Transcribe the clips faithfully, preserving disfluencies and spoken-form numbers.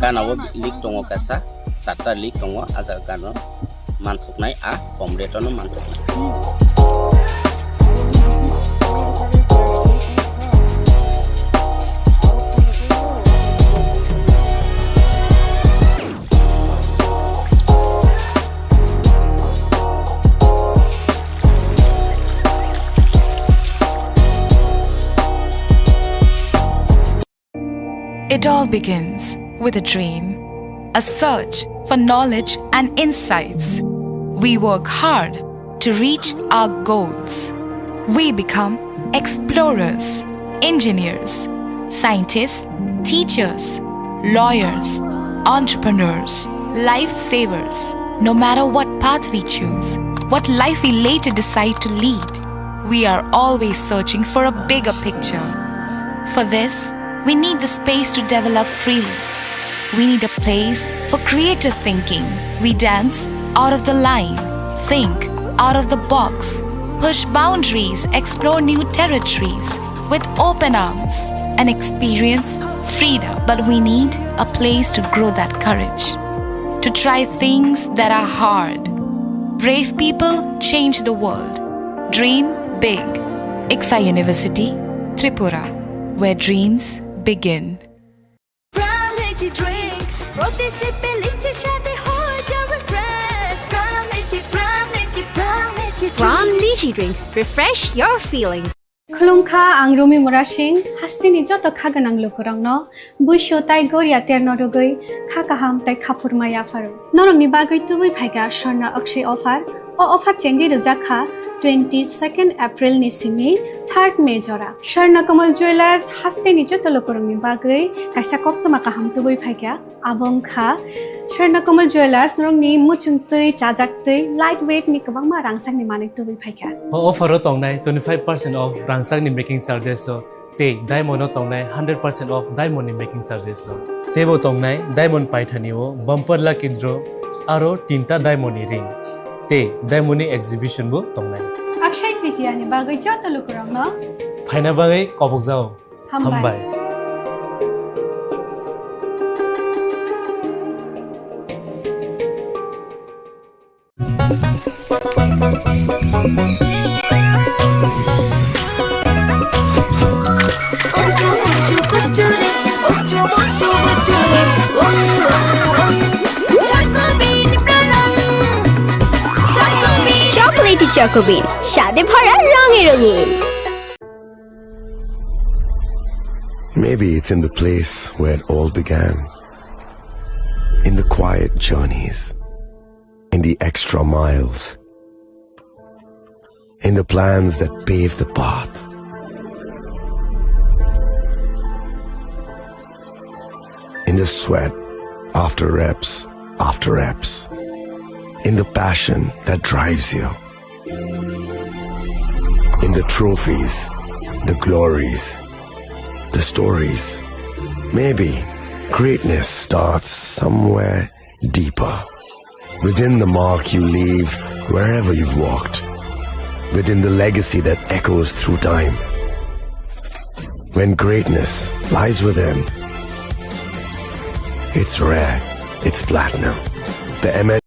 Gana o leak tongo kaisa, charta leak tongo, a jaga gana manthoknai, a kom rate ano manthoknai. It all begins with a dream, a search for knowledge and insights. We work hard to reach our goals. We become explorers, engineers, scientists, teachers, lawyers, entrepreneurs, lifesavers. No matter what path we choose, what life we later decide to lead, we are always searching for a bigger picture. For this, we need the space to develop freely. We need a place for creative thinking. We dance out of the line, think out of the box, push boundaries, explore new territories with open arms, and experience freedom. But we need a place to grow that courage, to try things that are hard. Brave people change the world. Dream big. ICFAI University, Tripura, where dreams begin. Pramlechi drink, প্রতি সিপে লিচির স্বাদে হয়ে যাও refresh। Pramlechi, Pramlechi, Pramlechi drink। Pram Lychee Drink, refresh your feelings. Khulumkha, ang Rumi Murasing, hasteni joto kha gwnang lukurokno buisu tai goria terno rwgwi kha kaham tai khaphurma yapharo. Norokni bagwi tubui phaikha Swarna Akshay offer. O offer chengwi rwjak kha twenty-second April ni simi third May jora. Swarna Kamal Jewellers hasteni joto lukurokni bagwi kaisa koktwma kaham tubui phaikha. Abo wngkha Swarna Kamal Jewellers, norokni muchungtwi, chajaktwi, light weight ni kwbangma rangchakni manwi tubui phaikha. O offer o tongnai twenty-five percent off rangchakni making charges o, tei diamond o tongnai hundred percent off diamond ni making charges o. Teibo tongnai diamond paithani o bumper lucky draw, aro tinta diamond ni ring, tei diamond ni exhibition bo tongnai. Akshay Tritiya ni bagwi joto lukurokno phaina bagwi kobokjao. Hambai. Hambai. Chocolatey Choco Bean, স্বাদে ভরা রঙে রঙিন। Maybe it's in the place where it all began. In the quiet journeys, in the extra miles, in the plans that pave the path, in the sweat after reps after reps, in the passion that drives you. In the trophies, the glories, the stories. Maybe greatness starts somewhere deeper. Within the mark you leave wherever you've walked. Within the legacy that echoes through time. When greatness lies within, it's rare, it's platinum. The M S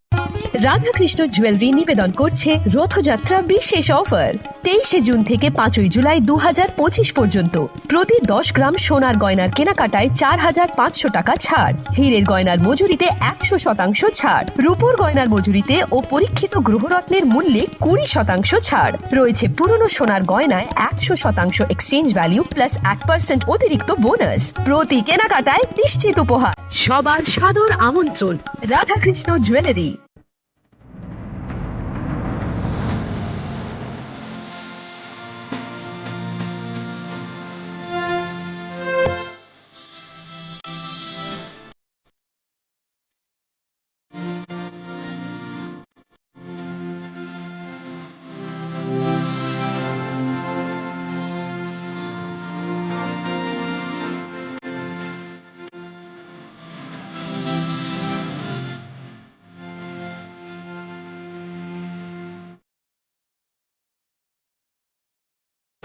Radhakrishna jewellery নিবেদন করছে রথযাত্রা বিশেষ অফার। তেইশে জুন থেকে পাঁচই জুলাই দু হাজার পঁচিশ পর্যন্ত প্রতি দশ গ্রাম সোনার গয়নার কেনাকাটায় চার হাজার পাঁচশো টাকা ছাড়, হীরের গয়নার মজুরিতে একশো শতাংশ ছাড়, রূপোর গয়নার মজুরিতে ও পরীক্ষিত গ্রহরত্নের মূল্যে কুড়ি শতাংশ ছাড় রয়েছে। পুরনো সোনার গয়নায় একশো শতাংশ এক্সচেঞ্জ ভ্যালু প্লাস এক পার্সেন্ট অতিরিক্ত বোনাস। প্রতি কেনাকাটায় নিশ্চিত উপহার। সবার সাদর আমন্ত্রণ রাধাকৃষ্ণ জুয়েলারি।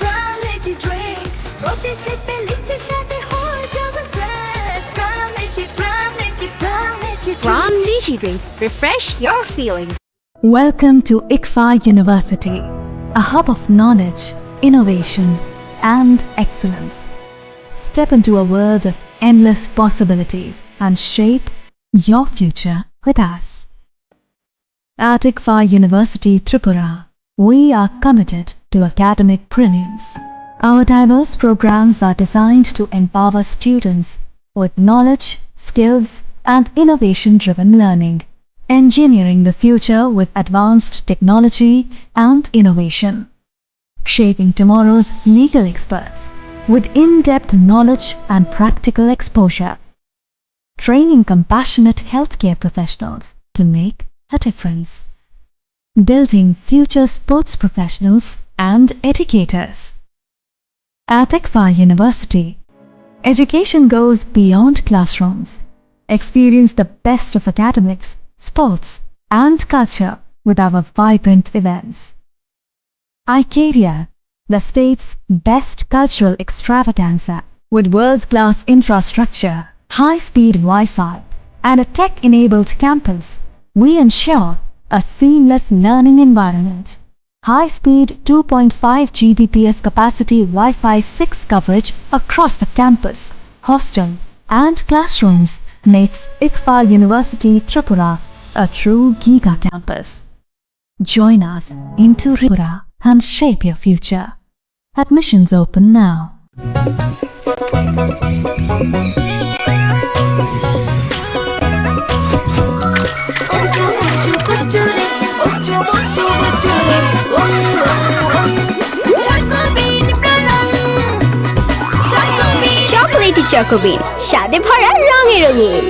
Pramlechi drink, প্রতি সিপে লিচির স্বাদে হয়ে যাবে fresh। Pramlechi, Pramlechi, Refresh your feelings. Welcome to ICFAI University, a hub of knowledge, innovation, and excellence. Step into a world of endless possibilities and shape your future with us. At ICFAI University Tripura, we are committed to academic brilliance. Our diverse programs are designed to empower students with knowledge, skills, and innovation-driven learning, engineering the future with advanced technology and innovation, shaping tomorrow's legal experts with in-depth knowledge and practical exposure, training compassionate healthcare professionals to make a difference, building future sports professionals and educators. At ICFAI University, education goes beyond classrooms. Experience the best of academics, sports, and culture with our vibrant events. iCareer, the state's best cultural extravaganza, with world-class infrastructure, high-speed Wi-Fi, and a tech-enabled campus, we ensure a seamless learning environment. High-speed two point five G B P S capacity Wi-Fi six coverage across the campus, hostel, and classrooms makes ICFAI University Tripura a true giga campus. Join us in Tripura and shape your future. Admissions open now. Chocolatey Choco Bean, স্বাদে ভরা রঙে রঙিন।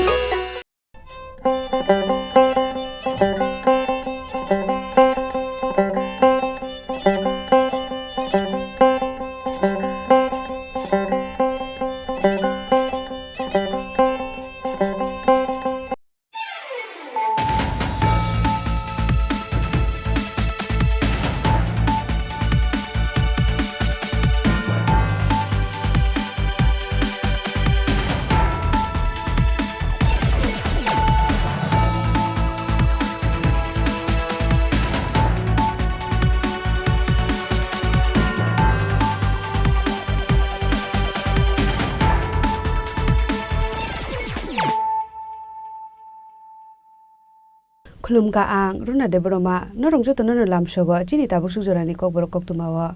Khulumkha ang Runa Debbarma, norok jotono no lamsogo chini tabuk sukjorani kokborok koktwmao.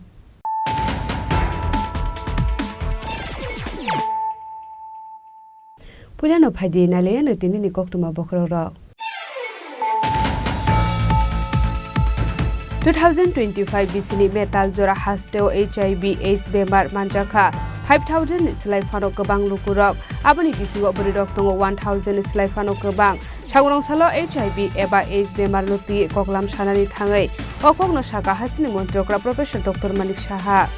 Puilano phaidi nailaiano tinini koktwma bokhorokrok. Two thousand twenty-five bisini metal jora hasteo H I V AIDS bemar manjakha five thousand ni slai phano kwbang lukurok, aboni bisingo bwrwirok tongo one thousand ni slai phano kwbang. Sagrong salo H I V eba AIDS bemarno twi koklam sanani thangwi o kokno sakha hasini montri okra Professor Doctor Manik Saha.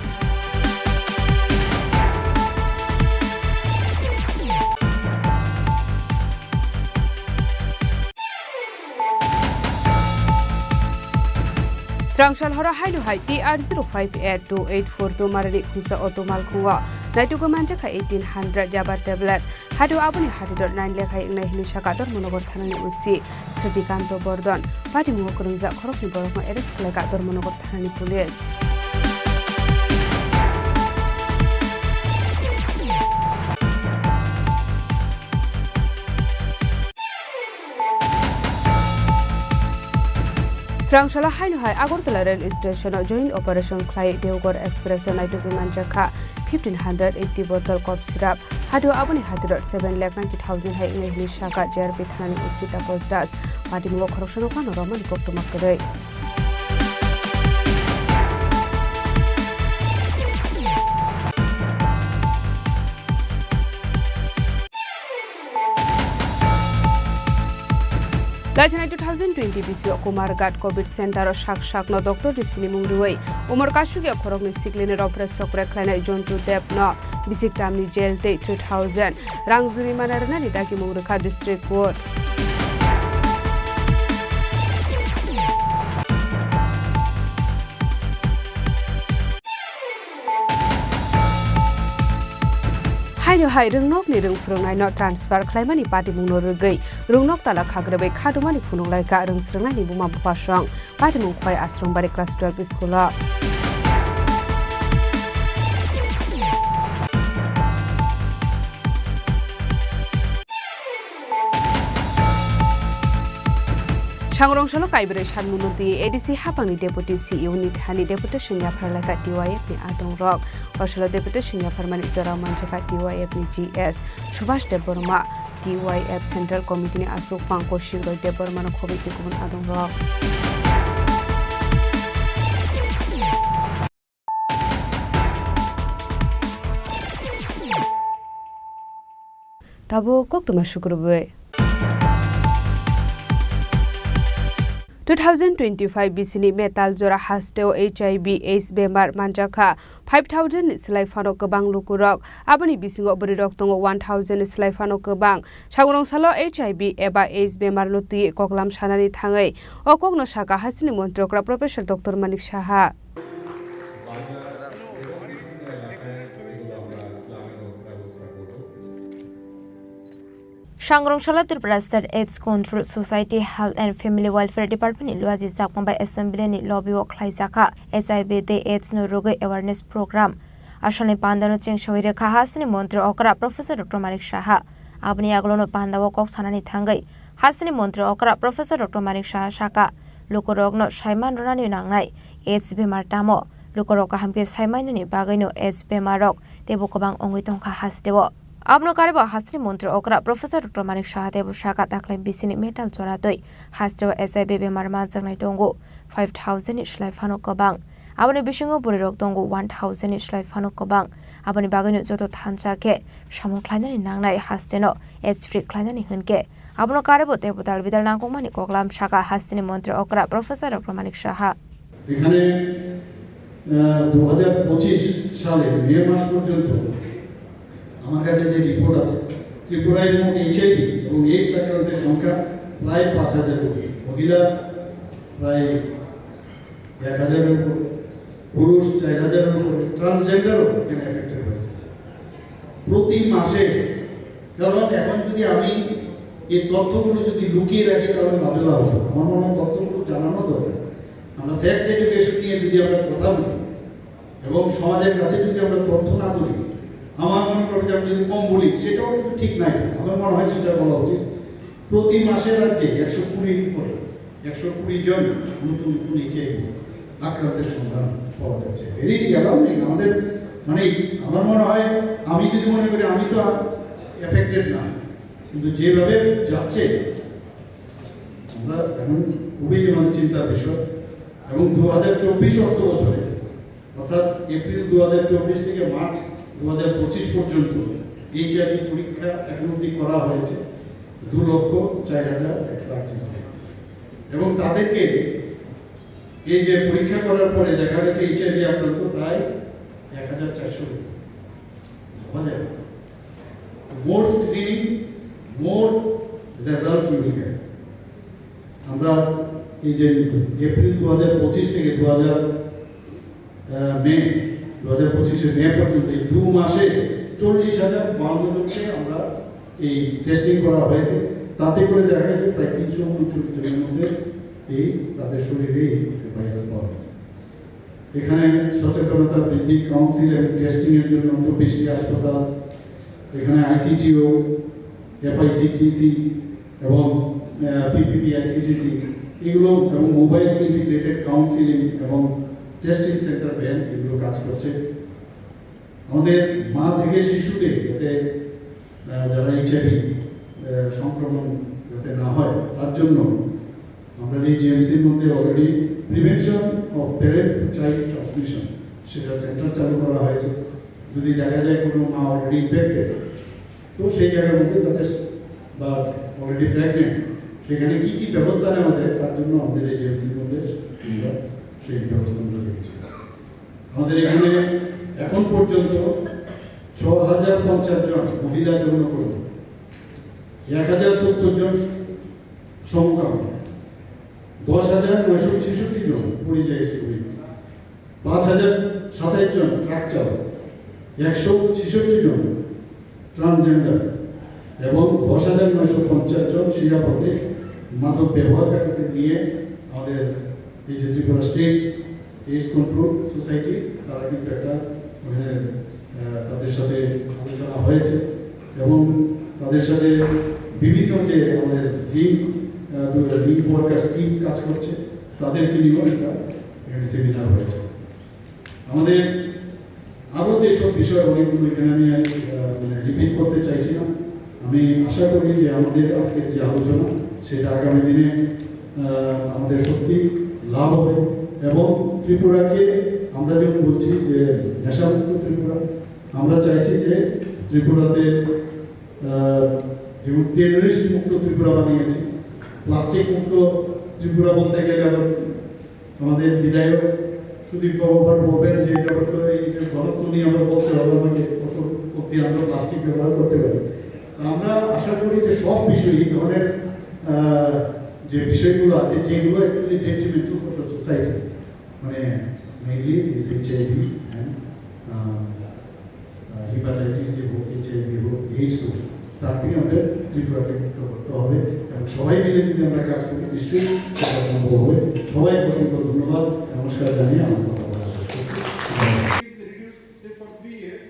Srangsal horo haino hai T R zero five eight two eight four two marani khungsa auto malkhungo naitugwi manjakha eighteen hundred yaba tablet. Hato aboni hatidor nine lekhai wngnai hwnwi sakha Dharmanagar thanani O C Srikanto Bordon. Patimungo kwrwngjak khoroknwi borokno arrest khlaikha Dharmanagar thanani police. Srangsala haino hai Agartala rail station o joint operation khlai Deoghar Express o naitugwi manjakha fifteen hundred eighty bottle cough syrup. Hato aboni hatidor seven lakh ninety thousand hai wngnai hwnwi sakha J R P thanani O C Taposh Das. Patimungo khoroksano phano romani koktwma kwrwi. Laichanai two thousand twenty bisio Kumarghat Covid Center o sak sakno doctor ni sinimung rwui umor kasugya khoroknwi siklini ropre sokre khlainai Jontu Deb no bisik tamni jail tei three thousand rang jurimana rwnani dagimung rwkha District Court. Tini hai rwngnokni rwng phwrwngnaino transfer khlaimani patimungno rwgwi rwngnok tala khagrabwi khadumani phunuk laikha rwng swrwngnaini buma bupasong patimung khwlai Ashram Bari class twelve school-o. Sangrong salo Kaibrwi Sanmung Nodi A D C hapangni Deputy C E O ni thani deputation yaphar laikha T Y F ni adongrok. O salo deputation yapharmani jorao manjakha T Y F ni G S Subhash Debbarma, T Y F Central Committee ni aswk Pankaj Singh Roy Debbarma no khobwi tei kubun adongrok. Tabuk koktwma sukrubwi. Two thousand twenty-five bisini metal jora hasteo H I V AIDS bemar manjakha five thousand ni slai phano kwbang lukurok. Aboni bisingo bwrwirok tongo one thousand ni slai phano kwbang. Sangrong salo H I V eba AIDS bemarno twi koklam sanani thangwi o kokno sakha hasteni montri okra Professor Doctor Manik Saha. Sangrong salo Tripura State AIDS Control Society Health and Family Welfare Department ni luaji jakma bai assembly ni lobby o khlaijakha H I V tei AIDS no rwgwi awareness program. Asalni pandano chengsawi rwkha hasteni montri okra Professor Doctor Manik Saha. Aboni yagulono pandao kok sanani thangwi hasteni montri okra Professor Doctor Manik Saha sakha, lukurokno saiman rwnani nangnai AIDS bemar tamo. Lukurok kaham khe saimanani bagwino AIDS bemarrok teibo kwbang wngwi tongkha hasteo. Abono karwi bo hasteni montri okra Professor Doctor Manik Saha teibo sakha, taklai bisini metal jora twi hasteo H I V bemar manjaknai tongo five thousand ni slai phano kwbang. Aboni bisingo bwrwirok tongo one thousand ni slai phano kwbang. Aboni bagwino joto thansa khe samung khlainani nangnai hasteno AIDS free khlainani hwn khe abono karwi bo teibo dal bidal nangkukmani koklam sakha hasteni montri okra Professor Doctor Manik Saha. এখানে দু হাজার পঁচিশ সালে মে মাস পর্যন্ত আমার কাছে যে রিপোর্ট আছে, ত্রিপুরায় মোট এইচআইভি এবং এইডস আক্রান্তের সংখ্যা প্রায় পাঁচ হাজার কোটি, মহিলা প্রায় এক হাজারের উপর, পুরুষ চার হাজারের উপরে, ট্রান্সজেন্ডারও এখানে এফেক্টেড হয়েছে। প্রতি মাসে, কারণ এখন যদি আমি এই তথ্যগুলো যদি লুকিয়ে রাখি, তাহলে লাভে লাভ হবে। আমার মনে হয় তথ্যগুলো জানানো দরকার। আমরা সেক্স এডুকেশন নিয়ে যদি আমরা কথা বলি এবং সমাজের কাছে যদি আমরা তথ্য না তুলি, আমার মনে করে যে আমরা যদি কম বলি, সেটাও কিন্তু ঠিক নাই। আমার মনে হয় সেটা বলা উচিত। প্রতি মাসে রাজ্যে একশো কুড়ির উপরে, একশো কুড়ি জন নতুন নতুন এইচআইভি আক্রান্তের সন্ধান পাওয়া যাচ্ছে। Very alarming. আমাদের, মানে, আমার মনে হয়, আমি যদি মনে করি আমি তো এফেক্টেড না, কিন্তু যেভাবে যাচ্ছে, আমরা এখন খুবই আমাদের চিন্তার বিষয়। এবং দু হাজার চব্বিশ অর্থ বছরে, অর্থাৎ এপ্রিল দু হাজার চব্বিশ থেকে মার্চ দু হাজার পঁচিশ পর্যন্ত এইচআইভি পরীক্ষা এখন অবধি করা হয়েছে দু লক্ষ চার হাজার একশো আটজন। এবং তাদেরকে এই যে পরীক্ষা করার পরে দেখা গেছে এইচআইভি আক্রান্ত প্রায় এক হাজার চারশো। ভাবা যায় না। More screening, more result you will get. আমরা এই যে এপ্রিল দু হাজার পঁচিশ থেকে দু হাজার, আহ, মে, দু হাজার পঁচিশে মে পর্যন্ত এই দু মাসে চল্লিশ হাজার বাউন্ন জনকে আমরা এই টেস্টিং করা হয়েছে। তাতে করে দেখা গেছে প্রায় তিনশো উনচল্লিশ জনের মধ্যে এই তাদের শরীরে এই ভাইরাস পাওয়া গেছে। এখানে সচেতনতা বৃদ্ধি, কাউন্সিল এবং টেস্টিং এর জন্য চব্বিশটি হাসপাতাল, এখানে আইসিটিও, এফআইসিটিসি এবং, আহ, পিপিপি আইসিটিসি, এগুলো এবং মোবাইল ইন্টিগ্রেটেড কাউন্সিলিং এবং টেস্টিং সেন্টার ভ্যান এগুলো কাজ করছে। আমাদের মা থেকে শিশুতে যাতে, আহ, যারা এইচআইভি, আহ, সংক্রমণ যাতে না হয়, তার জন্য আমরা এই জিএমসির মধ্যে already prevention of parent to child transmission, সেটা সেন্টার চালু করা হয়েছে। যদি দেখা যায় কোনো মা already ইনফেক্টেড, তো সেই জায়গার মধ্যে তাদের স-, বা অলরেডি প্রেগনেন্ট, সেখানে কি কি ব্যবস্থা নেওয়া যায়, তার জন্য আমাদের এই জিএমসির মধ্যে আমরা সেই ব্যবস্থাগুলো রেখেছি। আমাদের এখানে এখন পর্যন্ত ছ হাজার পঞ্চাশ জন মহিলা যৌনকর্মী, এক হাজার সত্তর জন সমকামী, দশ হাজার নয়শো ছেষট্টি জন পরিযায়ী শ্রমিক, পাঁচ হাজার সাতাইশ জন ট্রাক চালক, একশো ছেষট্টি জন ট্রান্সজেন্ডার এবং দশ হাজার নয়শো পঞ্চাশ জন শিরাপথে মাদক ব্যবহারকারীদের নিয়ে আমাদের এই যে Tripura state AIDS control society, তারা কিন্তু একটা ওখানে, আহ, তাদের সাথে আলোচনা হয়েছে এবং তাদের সাথে বিভিন্ন যে আমাদের লিঙ্ক, আহ, লিঙ্ক ওয়ার্কার স্কিম কাজ করছে, তাদেরকে নিয়েও একটা এখানে সেমিনার হয়েছে। আমাদের আরও যেসব বিষয় অনেকগুলো এখানে আমি, আহ, মানে রিপিট করতে চাইছি না। আমি আশা করি যে আমাদের আজকের যে আলোচনা সেটা আগামী দিনে, আহ, আমাদের সত্যি লাভ হবে এবং ত্রিপুরাকে আমরা যেমন বলছি যে নেশামুক্ত ত্রিপুরা, আমরা চাইছি যে ত্রিপুরাতে, আহ, যেমন টেররিস্ট মুক্ত ত্রিপুরা বানিয়েছি, প্লাস্টিক মুক্ত ত্রিপুরা বলতে গেলে আবার আমাদের বিধায়ক সুদীপ বাবু আবার বলবেন যে এটা তো এই যে ঘনত্ব নিয়ে আমরা বলতে হবে আমাকে, কত অব্দি আমরা প্লাস্টিক ব্যবহার করতে পারি। তো আমরা আশা করি যে সব বিষয়ে এই ধরনের, আহ, যে বিষয়গুলো আছে, যেগুলো actually detrimental for the society, মানে mainly this H I V and, আহ, আহ, হেপাটাইটিস যে হোক, এইচ আই ভি হোক, এইডস হোক, তার থেকে আমাদের ত্রিপুরাকে মুক্ত করতে হবে এবং সবাই মিলে যদি আমরা কাজ করি, নিশ্চয়ই সেটা সম্ভব হবে। সবাইকে অসংখ্য ধন্যবাদ, নমস্কার জানিয়ে আমার কথা বলা শেষ করছি। Please reduce, say, for three years,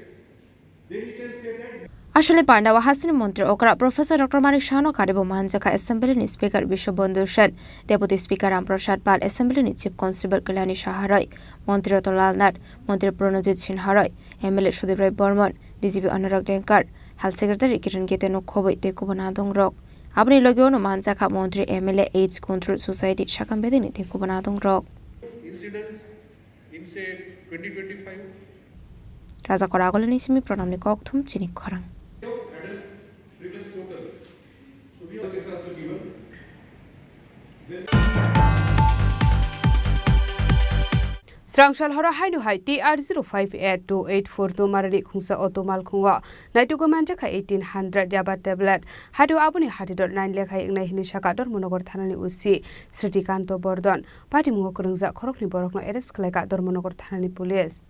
then you can say that. Aswkni panda o hasteni montri okra Professor Doctor Manik Sahano karibo manjakha Assembly ni Speaker Biswabandhu Sen, Deputy Speaker Ram Prasad Pal, Assembly ni Chief Constable Kalyani Saha roi, Montri Ratan Lal Nath, Montri Pranojit Sinha roi, M L A Sudip Roy Bormon, D G P Anurag Dengkar, Health Secretary Kiran Gite no khoboi tei kubun adongrok. Aboni logio no manjakha montri, M L A, AIDS Control Society, sakam bedini tei kubun adongrok. Incidents in, say, twenty twenty-five. Raja Kora Agulini simi Pranamni kokthum chini khorang. Adult previous total. So we have six also given. Srangsal horo haino hai T R zero five A two eight four two marani khungsa auto malkhungo naitugo manjakha eighteen hundred yaba tablet. Haino aboni hatidor nine lekhai wngnai hinwi saka Dharmanagar thanani O C Sritikanto Bordon. Patimungo kwrwngjak khoroknwi borokno arrest khlaikha Dharmanagar thanani police.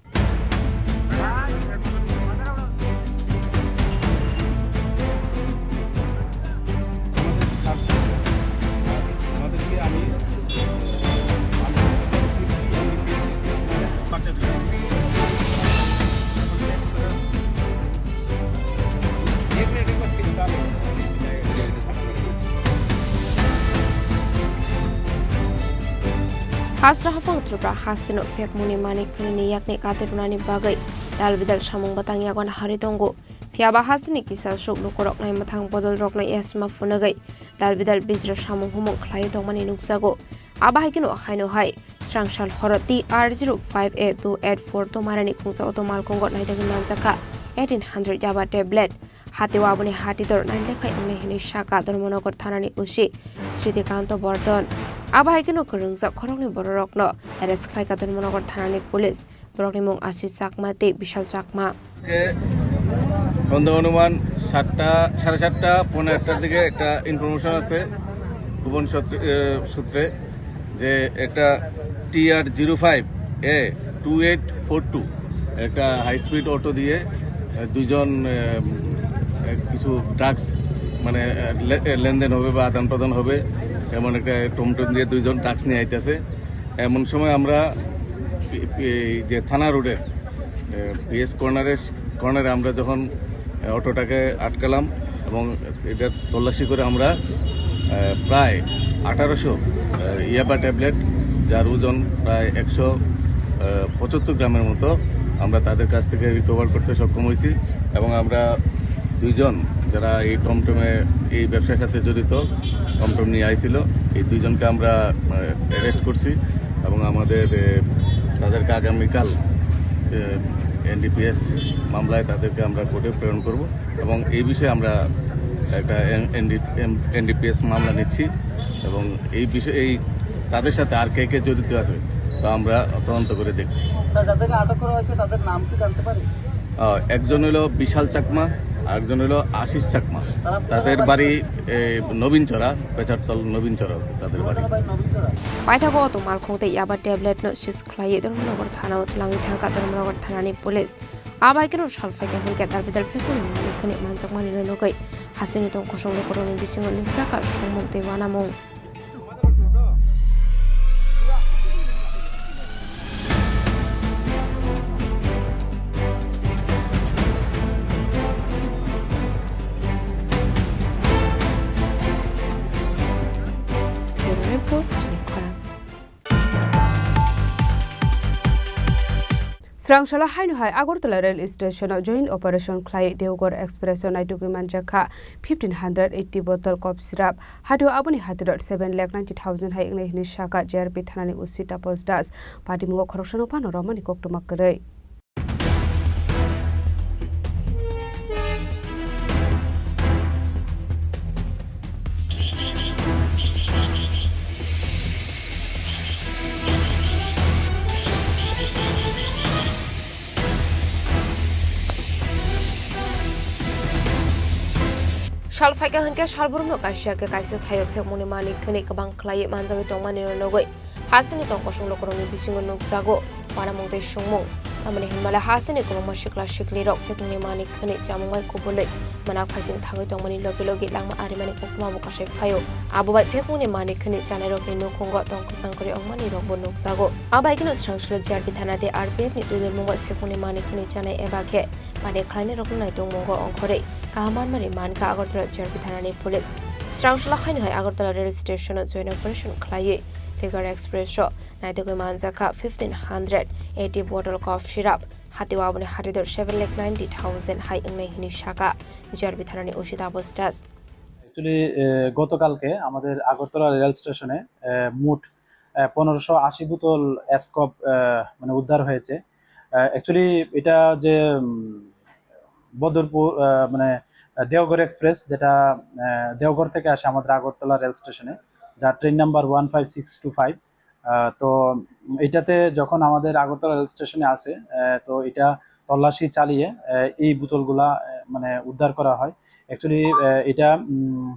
Hasra haphang Tripura hasteno phekmungni manik khwnini yakni kati rwnani bagwi dal bidal samung bwtang yago nahari tongo. Phiyaba hasteni kisa swk lukurok nai mwthang bodolrokno yasma phunugwi dal bidal bijra samung humung khlaiwi tongmani nukjago. Abo hai kheno haino hai Srangsal horo T R zero five A two eight four two marani khungsa auto malkhungo naitagwi manjakha eighteen hundred yaba tablet. Hatio aboni hatidor nine lekhai wngnai hinwi saka Dharmanagar thanani O C Sritikanto Bordon. Abo hai kheno kwrwngjak khoroknwi bororokno arrest khlaikha Dharmanagar thanani police. Borokni mung Ashish Chakma tei Bishal Chakma. আজকে সন্ধ্যা অনুমান সাতটা, সাড়ে সাতটা, পৌনে আটটার দিকে একটা ইনফরমেশন আছে গোপন সূত্রে, এ, সূত্রে যে একটা T R zero five A two eight four two একটা হাই স্পিড অটো দিয়ে, এ, দুইজন, এ, এ, কিছু ড্রাগস মানে, এ, লে-, এ, লেনদেন হবে বা আদান প্রদান হবে, এমন একটা টমটম দিয়ে দুইজন ড্রাগস নিয়ে আইতেছে। এমন সময় আমরা পি-, পি-, এই যে থানা রোডের, এ, পিএস কর্নারের, কর্নারে আমরা যখন, এ, অটোটাকে আটকালাম এবং এটা তল্লাশি করে আমরা, এ, প্রায় আঠারোশো, এ, ইয়াবা ট্যাবলেট, যার ওজন প্রায় একশো, এ, পঁচাত্তর গ্রামের মতো আমরা তাদের কাছ থেকে রিকভার করতে সক্ষম হয়েছি এবং আমরা দুইজন যারা এই টমটমে, এই ব্যবসার সাথে জড়িত, টমটম নিয়ে আইছিল, এই দুইজনকে আমরা, আহ, অ্যারেস্ট করছি এবং আমাদের, এ, তাদেরকে আগামীকাল, এ, এনডিপিএস মামলায় তাদেরকে আমরা কোর্টে প্রেরণ করব এবং এই বিষয়ে আমরা একটা এন-, এনডি-, এম-, এনডিপিএস মামলা নিচ্ছি এবং এই বিষয়ে, এই তাদের সাথে আর কে কে জড়িত আছে তা আমরা তদন্ত করে দেখছি। স্যার, যাদেরকে আটক করা হয়েছে তাদের নাম কি জানতে পারি? আহ, একজন হলো বিশাল চাকমা, আরেকজন হলো আশিস চাকমা। তারা কোথায় তাদের বাড়ি? বাড়ি, এ, নবীনচরা, পেচারতল নবীনচরা তাদের বাড়ি। কোথায় বাড়ি নবীনচরা? Paithago auto malkhung tei yaba tablet no seize khlaiwi Dharmanagar thana o twlangwi thangkha Dharmanagar thanani police. Abai kheno sal phaikha hinkhe dal bidal phekmani manwi khwnwi manjakmani nugwi hasteni tong kosong lukurokni bisingo nukjakha songmung tei uanamung. Bureau Report, Chini Khorang. Srang salo haino hai Agartala rail station o joint operation khlai Deoghar Express o naitugwi manjakha fifteen hundred eighty bottle cough syrup. Hatio aboni hatiro seven lakh ninety thousand hai wngnai hwnwi sakha J R P thanani O C Taposh Das. Patimungo khoroksano phano romani koktwma kwrwi. Sal phaikha hinkhe salbrumno kaisa khe kaisa thaio phekmungni manwi khwnwi kwbang khlaiwi manjagwi tongmani nugwi hasteni tong kosong lukurokni bisingo nukjago uanamung tei songmung. Tamoni hinmale hasteni kwbangma sikla siklirok phekmungni manwi khwnwi chamung bai kubulwi mwnakphaising thangwi tongmani logi logi langma arimani koktwma bo kasai phaio. Abo bai phekmungni manwi khwnwi chanairokni nukhungo tong kwchang kwrwi wngmani rokbo nukjago. Abai kheno srang salo J R P thana tei R P F ni twijlmung bai phekmungni manwi khwnwi chanai eba khe manwi khlainairokno naitongmungo ongkhorwi kaham manmani mankha Agartala J R P thanani police. Srang salo haino hai Agartala rail station o joint operation khlaiwi Deoghar Express o naitugwi manjakha fifteen hundred eighty bottle cough syrup. Hatio aboni hatiro seven lakh ninety thousand hai wngnai hwnwi sakha J R P thanani O C Taposh Das. Actually, আহ, গতকালকে আমাদের Agartala rail স্টেশনে, আহ, মোট, আহ, পনেরোশো আশি বোতল অ্যাসকপ, আহ, মানে উদ্ধার হয়েছে। আহ, actually, এটা যে, উম, বদরপুর, আহ, মানে, আহ, দেওঘর এক্সপ্রেস, যেটা, আহ, দেওঘর থেকে আসে আমাদের আগরতলা রেল স্টেশনে, যার train number one five six two five. আহ, তো এটাতে যখন আমাদের আগরতলা রেল স্টেশনে আসে, আহ, তো এটা তল্লাশি চালিয়ে, আহ, এই বোতলগুলা, আহ, মানে উদ্ধার করা হয়। Actually, আহ, এটা, উম,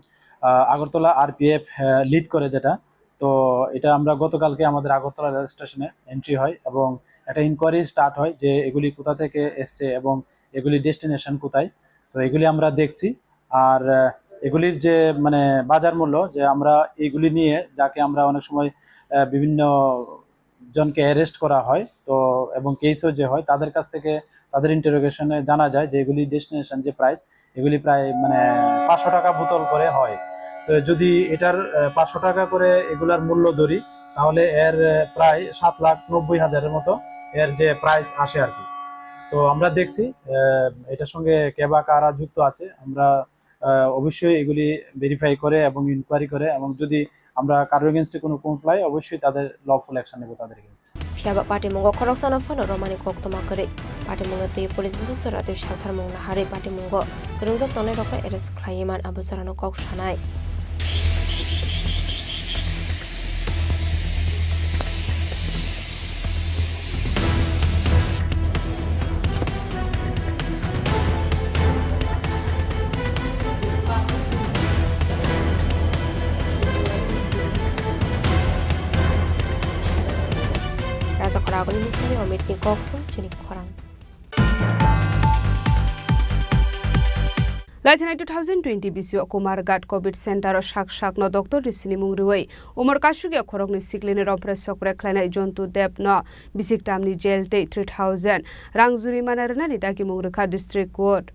আহ, আগরতলা আরপিএফ, আহ, লিড করে যেটা। তো এটা আমরা গতকালকে আমাদের আগরতলা রেল স্টেশনে এন্ট্রি হয় এবং একটা ইনকোয়ারি স্টার্ট হয় যে এগুলি কোথা থেকে এসছে এবং এগুলি ডেস্টিনেশন কোথায়। তো এগুলি আমরা দেখছি। আর, আহ, এগুলির যে মানে বাজার মূল্য, যে আমরা এইগুলি নিয়ে যাকে আমরা অনেক সময়, আহ, বিভিন্ন জনকে অ্যারেস্ট করা হয়, তো এবং কেসও যে হয়, তাদের কাছ থেকে, তাদের ইন্টারোগেশনে জানা যায় যে এগুলি ডেস্টিনেশন যে প্রাইস, এগুলি প্রায় মানে পাঁচশো টাকা বোতল করে হয়। তো যদি এটার, আহ, পাঁচশো টাকা করে এগুলার মূল্য ধরি, তাহলে এর, আহ, প্রায় সাত লাখ নব্বই হাজারের মতো এর যে প্রাইস আসে আর কি। তো আমরা দেখছি, আহ, এটার সঙ্গে কে বা কারা যুক্ত আছে, আমরা, আহ, অবশ্যই এগুলি ভেরিফাই করে এবং ইনকোয়ারি করে, এবং যদি আমরা কারোর এগেইনস্টে কোনো কমপ্লেইন পাই, অবশ্যই তাদের লফুল অ্যাকশন নেব তাদের এগেইনস্টে। Phiya ba patimungo khoroksano phano romani koktwma kwrwi. Patimungno twi police busuk chwra twi saltharmung naharwi patimungo kwrwngjak tongnairokno arrest khlaiwi man abo chwrano kok sanai. Raja Khoragoni Nisini Omitni kokthum chini khorang. Laithanai two thousand twenty bisio Kumarghat Covid Center o sak sakno doctor ni sinimung rwui umor kasugya khoroknwi siklini rompre sokre khlainai Jontu Deb no bisik tamni jail tei three thousand rang jurimana rwnani dagimung rwkha District Court.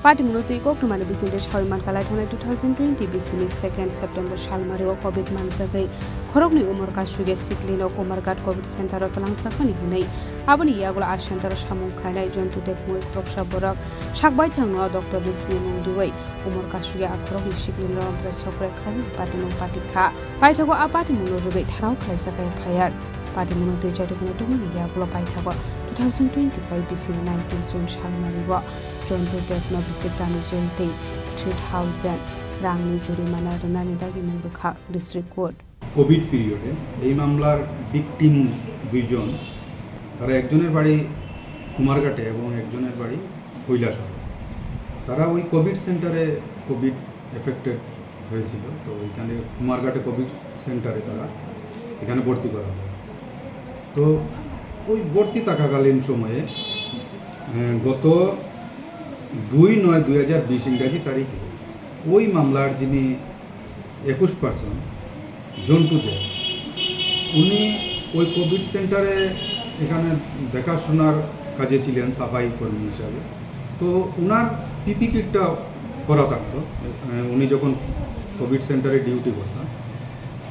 Patimungno twi koktwmani bisingtwi sawi mankha, laithanai two thousand twenty bisini second September salmario Covid manjagwi khoroknwi umor kasugya siklino Kumarghat Covid Center o twlangjakmani hwnwi. Aboni yagulo a center o samung khlainai Jontu Deb mui khoroksa borok sak baithangno doctor ni sinimung riwi umor kasugya a khoroknwi siklino rompre sokre khlainani patimung patikha. Paithago a patimungno rwgwi tharao khlaijak F I R. Patimungno twi chaitokno tongmani yagulo paithago two thousand twenty-five bisini nineteen June salmario Jontu Debno bisik tamni jail tei three thousand rangni jurimana rwnani dagimung rwkha District Court. Covid পিরিয়ডে এই মামলার ভিকটিম দুইজন, তারা একজনের বাড়ি কুমারঘাটে এবং একজনের বাড়ি কৈলাসহর। তারা ওই কোভিড সেন্টারে কোভিড এফেক্টেড হয়েছিল, তো ওইখানে কুমারঘাটে কোভিড সেন্টারে তারা এখানে ভর্তি করা হয়। তো ওই ভর্তি থাকাকালীন সময়ে, আহ, গত দুই নয় দুই হাজার বিশ ইংরাজি তারিখে ওই মামলার যিনি একুশ পার্সন জন্টু দে, উনি ওই কোভিড সেন্টারে এখানে দেখাশোনার কাজে ছিলেন সাফাই কর্মী হিসাবে। তো ওনার পিপি কিটটা করা থাকতো, আহ, উনি যখন কোভিড সেন্টারে ডিউটি করতেন।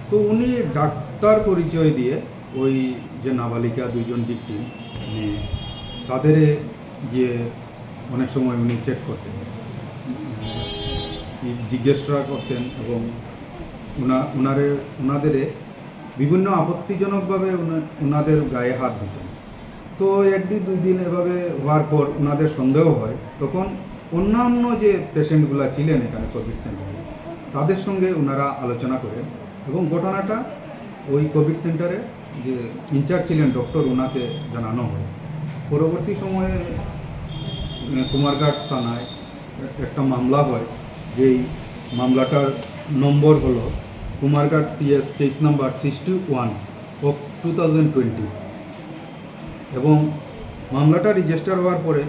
তো উনি ডাক্তার পরিচয় দিয়ে ওই যে নাবালিকা দুইজন ভিকটিম, মানে, তাদের গিয়ে অনেক সময় উনি চেক করতেন, উম, জিজ্ঞাসা করতেন এবং ওনা-, ওনারে, ওনাদের বিভিন্ন আপত্তিজনকভাবে ওনা-, ওনাদের গায়ে হাত দিতেন। তো এক দিন দুই দিন এভাবে হওয়ার পর ওনাদের সন্দেহ হয়, তখন অন্যান্য যে পেশেন্টগুলা ছিলেন এখানে কোভিড সেন্টারে, তাদের সঙ্গে ওনারা আলোচনা করেন এবং ঘটনাটা ওই কোভিড সেন্টারে যে ইনচার্জ ছিলেন ডক্টর, ওনাকে জানানো হয়। পরবর্তী সময়ে, উম, কুমারঘাট থানায় একটা মামলা হয়, যেই মামলাটার নম্বর হলো Kumarghat PS case number sixty one of two thousand twenty. এবং মামলাটা রেজিস্টার হওয়ার পরে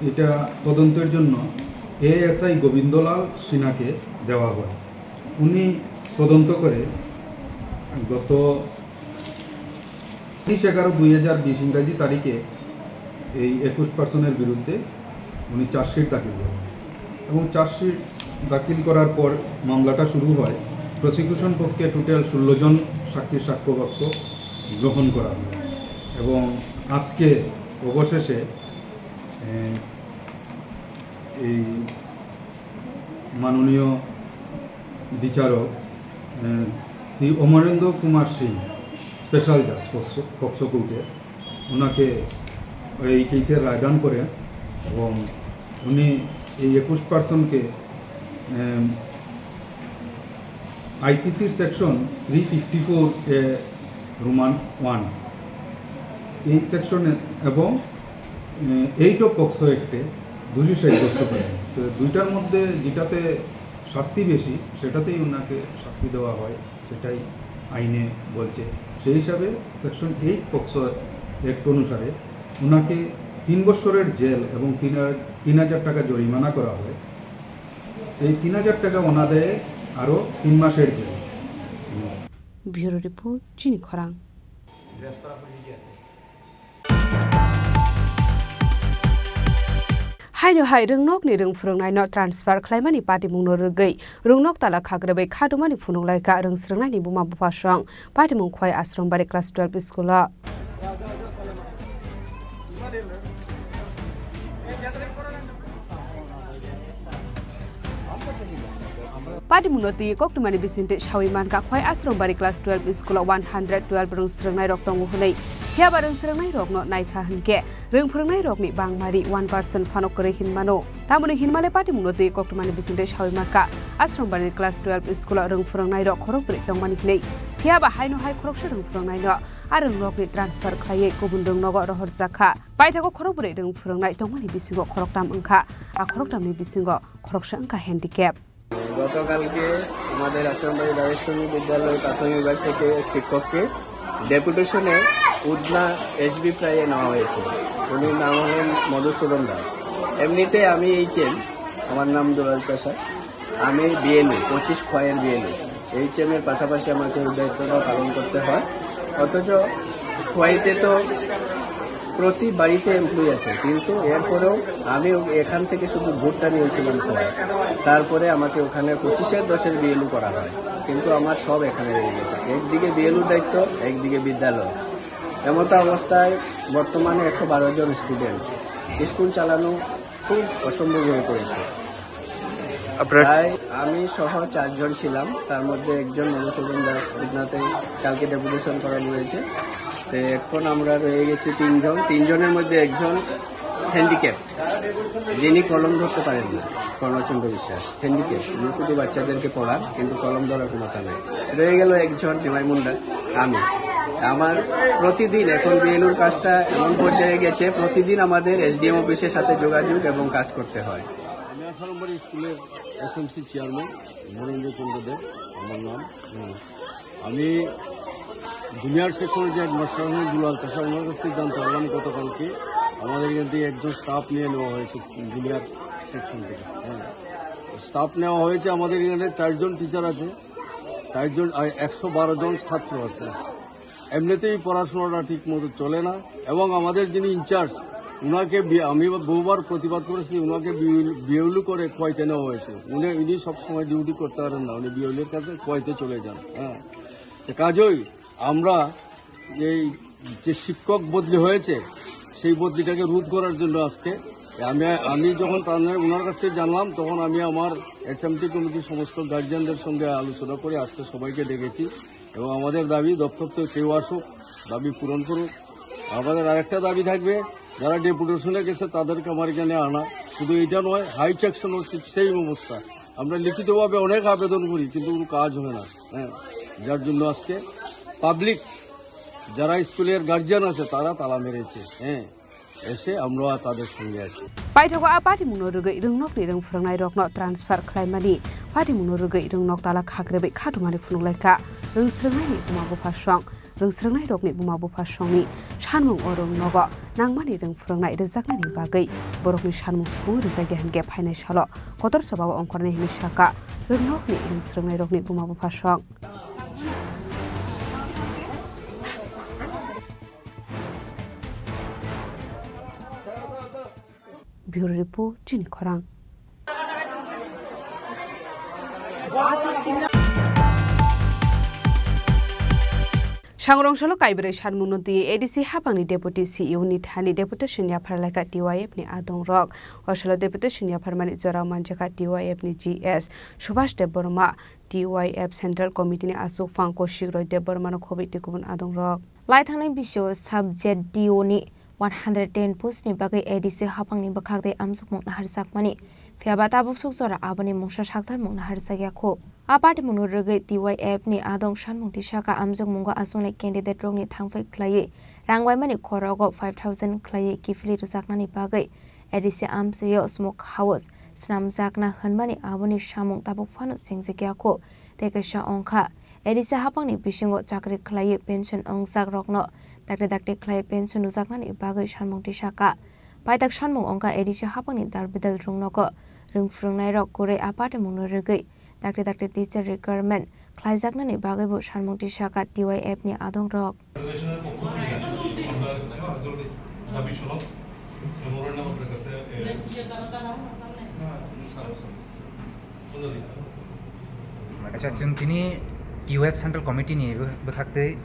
এটা তদন্তের জন্য এএসআই গোবিন্দলাল সিনহাকে দেওয়া হয়। উনি তদন্ত করে গত তিরিশ এগারো দুই হাজার বিশ ইংরাজি তারিখে এই একুশ পার্সনের বিরুদ্ধে উনি চার্জশিট দাখিল করেন এবং চার্জশিট দাখিল করার পর মামলাটা শুরু হয়। প্রসিকিউশন পক্ষে টোটাল ষোলো জন সাক্ষীর সাক্ষ্যবাক্য গ্রহণ করা হয় এবং আজকে অবশেষে, এ, এই মাননীয় বিচারক, এ, শ্রী অমরেন্দ্র কুমার সিং, স্পেশাল জাজ পক্সো, পক্সো কোর্টে, ওনাকে এই কেসের রায়দান করেন এবং উনি এই একুশ পার্সনকে, এম, আইপিসির সেকশন থ্রি ফিফটি ফোর এ রোমান ওয়ান, এই সেকশনে এবং, এ, এইট অফ পক্সো অ্যাক্টে দোষী সাব্যস্ত করেন। তো দুইটার মধ্যে যেটাতে শাস্তি বেশি, সেটাতেই ওনাকে শাস্তি দেওয়া হয়, সেটাই আইনে বলছে। সেই হিসাবে সেকশন এইট পক্সো অ্যাক্ট অনুসারে ওনাকে তিন বছরের জেল এবং তিন হা-, তিন হাজার টাকা জরিমানা করা হয়। এই তিন হাজার টাকা ওনাদের আরও তিন মাসের jail. Bureau Report, Chini Khorang. Haino hai rwngnokni rwng phwrwngnaino transfer khlaimani patimungno rwgwi rwngnok tala khagrabwi khatumani phunuk laikha rwng swrwngnaini buma bupha song patimung Khwai Ashram Bari class twelve school-o. Patimungno twi koktwmani bisingtwi sawi mankha, Khwai Ashram Bari class twelve school-o one hundred twelve rwng swrwngnairok tongo hwnwi. Phiyaba rwng swrwngnairokno naikha hwnkhe, rwng phwrwngnairokni bangmari one percent phano kwrwi hinmano. Tamoni hinmale patimungno twi koktwmani bisingtwi sawi mankha, Ashram Bari class twelve school-o rwng phwrwngnairok khorokbrwi tongmani hwnwi. Phiyaba haino hai khoroksa rwng phwrwngnaino a rwngnokni transfer khlaiwi kubun rwngnogo rohorjakha. Paithago khorokbrwi rwng phwrwngnai tongmani bisingo khoroktam wngkha. A khoroktamni bisingo khoroksa wngkha handicap. গতকালকে আমাদের আশ্রমবাড়ি দ্বারেশ্বরী বিদ্যালয় প্রাথমিক বিভাগ থেকে এক শিক্ষককে ডেপুটেশনে উধনা এসবি প্রায়ে নেওয়া হয়েছে। উনি নাম হলেন মধুসূদন দাস। এমনিতে আমি এইচএম, আমার নাম দুলাল চাষা। আমি বিএলও, পঁচিশ খোয়াইয়ের বিএলও। এইচএম এর পাশাপাশি আমাকে ওই দায়িত্বটা পালন করতে হয়। অথচ খোয়াইতে তো প্রতি বাড়িতে এমপ্লয়ি আছে, কিন্তু এরপরেও আমি ও-, এখান থেকে শুধু ভোটটা নিয়েছিলাম খোয়াই। তারপরে আমাকে ওখানে পঁচিশের দশের বিএলও করা হয়, কিন্তু আমার সব এখানে রয়ে গেছে। একদিকে বিএলও দায়িত্ব, একদিকে বিদ্যালয়। এমতো অবস্থায় বর্তমানে একশো বারো জন স্টুডেন্ট, স্কুল চালানো খুব অসম্ভব হয়ে পড়েছে। আপনার প্রায় আমি সহ চারজন ছিলাম, তার মধ্যে একজন মধুসূদন দাস, উধনাতে কালকে ডেপুটেশন করানো হয়েছে। তো এখন আমরা রয়ে গেছি তিনজন, তিনজনের মধ্যে একজন হ্যান্ডিক্যাপ, যিনি কলম ধরতে পারেন না, কর্ণচন্দ্র বিশ্বাস হ্যান্ডিক্যাপ। উনি শুধু বাচ্চাদেরকে পড়ান, কিন্তু কলম ধরার ক্ষমতা নেই। রয়ে গেল একজন নিমাই মুন্ডা, আমি। আমার প্রতিদিন এখন বিএলওর কাজটা এমন পর্যায়ে গেছে, প্রতিদিন আমাদের এসডিএম অফিসের সাথে যোগাযোগ এবং কাজ করতে হয়। আমি আশারম্বরী স্কুলের এসএমসি চেয়ারম্যান মনীন্দ্র চন্দ্র দেব আমার নাম। হুম। আমি জুনিয়র সেকশনের যে হেডমাস্টার আছেন দুলাল চাচা, ওনার কাছ থেকে জানতে পারলাম গতকালকে আমাদের এখান থেকে একজন স্টাফ নিয়ে নেওয়া হয়েছে জুনিয়র সেকশন থেকে। হ্যাঁ, স্টাফ নেওয়া হয়েছে। আমাদের এখানে চারজন টিচার আছে, চারজন, আর একশো বারো জন ছাত্র আছে। এমনিতেই পড়াশোনাটা ঠিক মতো চলে না, এবং আমাদের যিনি ইনচার্জ, ওনাকে বি-, আমি বহুবার প্রতিবাদ করেছি, ওনাকে বিউল-, বিউলি করে কোয়াইতে নেওয়া হয়েছে। উনি, উনি সবসময় ডিউটি করতে পারেন না, উনি বিউলির কাছে কোয়াইতে চলে যান। হ্যাঁ, তো কাজেই আমরা এই যে শিক্ষক বদলি হয়েছে, সেই বদলিটাকে রোধ করার জন্য আজকে আমি, আমি যখন তাদের, ওনার কাছ থেকে জানলাম, তখন আমি আমার এসএমটি কমিটির সমস্ত গার্জিয়ানদের সঙ্গে আলোচনা করে আজকে সবাইকে ডেকেছি। এবং আমাদের দাবি, দপ্তর থেকে কেউ আসুক, দাবি পূরণ করুক। আমাদের আরেকটা দাবি থাকবে, যারা ডেপুটেশনে গেছে তাদেরকে আমার এখানে আনা। শুধু এটা নয়, হাই সেকশন হচ্ছে সেই অবস্থা। আমরা লিখিতভাবে অনেক আবেদন করি, কিন্তু কোনো কাজ হয় না। হ্যাঁ, যার জন্য আজকে পাবলিক, যারা স্কুলের গার্জিয়ান আছে, তারা তালা মেরেছে। হ্যাঁ, এসে আমরা তাদের সঙ্গে আছি। Paithago a patimungno rwgwi rwngnokni rwng phwrwngnairokno transfer khlaimani, patimungno rwgwi rwngnok tala khakrwbwi khatungmani phunuk laikha rwng swrwngnaini buma bupha song. Rwng swrwngnairokni buma bupha songni sanmung o rwng nogo nangmani rwng phwrwngnai rwjaknani bagwi borokni sanmung suphungwi rwjakya hinkhe phainai salo kotor chobao ongkhornai hinwi sakha rwngnokni rwng swrwngnairokni buma bupha song. Bureau Report, Chini Khorang. Sangrong salo kaibrwi sanmungno twi A D C hapangni Deputy C E O ni thani deputation yaphar laikha T Y F ni adongrok. O salo deputation yapharmani jorao manjakha T Y F ni G S Subhash Debbarma, T Y F Central Committee ni aswk phang Kaushik Roy Debbarmano khobwi tei kubun adongrok. Lai thangnai bisio sub Z D O ni one hundred ten post ni bagwi A D C hapangni bwkhak tei amjokmung naharjakmani, phiya ba tabuk suk jora aboni mungsa saktarmung naharjakya kho. A patimungno rwgwi T Y F ni adong sanmung tisaka amjokmungo achuknai candidate rokni thangphai khlaiwi rang waimani khorogo five thousand khlaiwi kiphilwi rwjaknani bagwi A D C amchaio smoke house swnamjakna hwnmani aboni samung tabuk phano chengjakya kho tei kaisa ongkha. A D C hapangni bisingo chakri khlaiwi pension wngjak rokno dakti dakti khlaiwi pension rwjaknani bagwi sanmung tisaka. Paitak sanmung ongkha A D C hapangni dal bidal rwngnogo rwng phwrwngnairok kwrwi a patimungno rwgwi dakti dakti teacher requirement khlaijaknani bagwibo sanmung tisaka T Y F ni adongrok. ফেডারেশনের পক্ষ থেকে আমরা দাবি সনদ মেমোরেন্ডাম আপনার কাছে, এ, Acha, chwng tini T Y F Central Committee ni bw-, bwkhak tei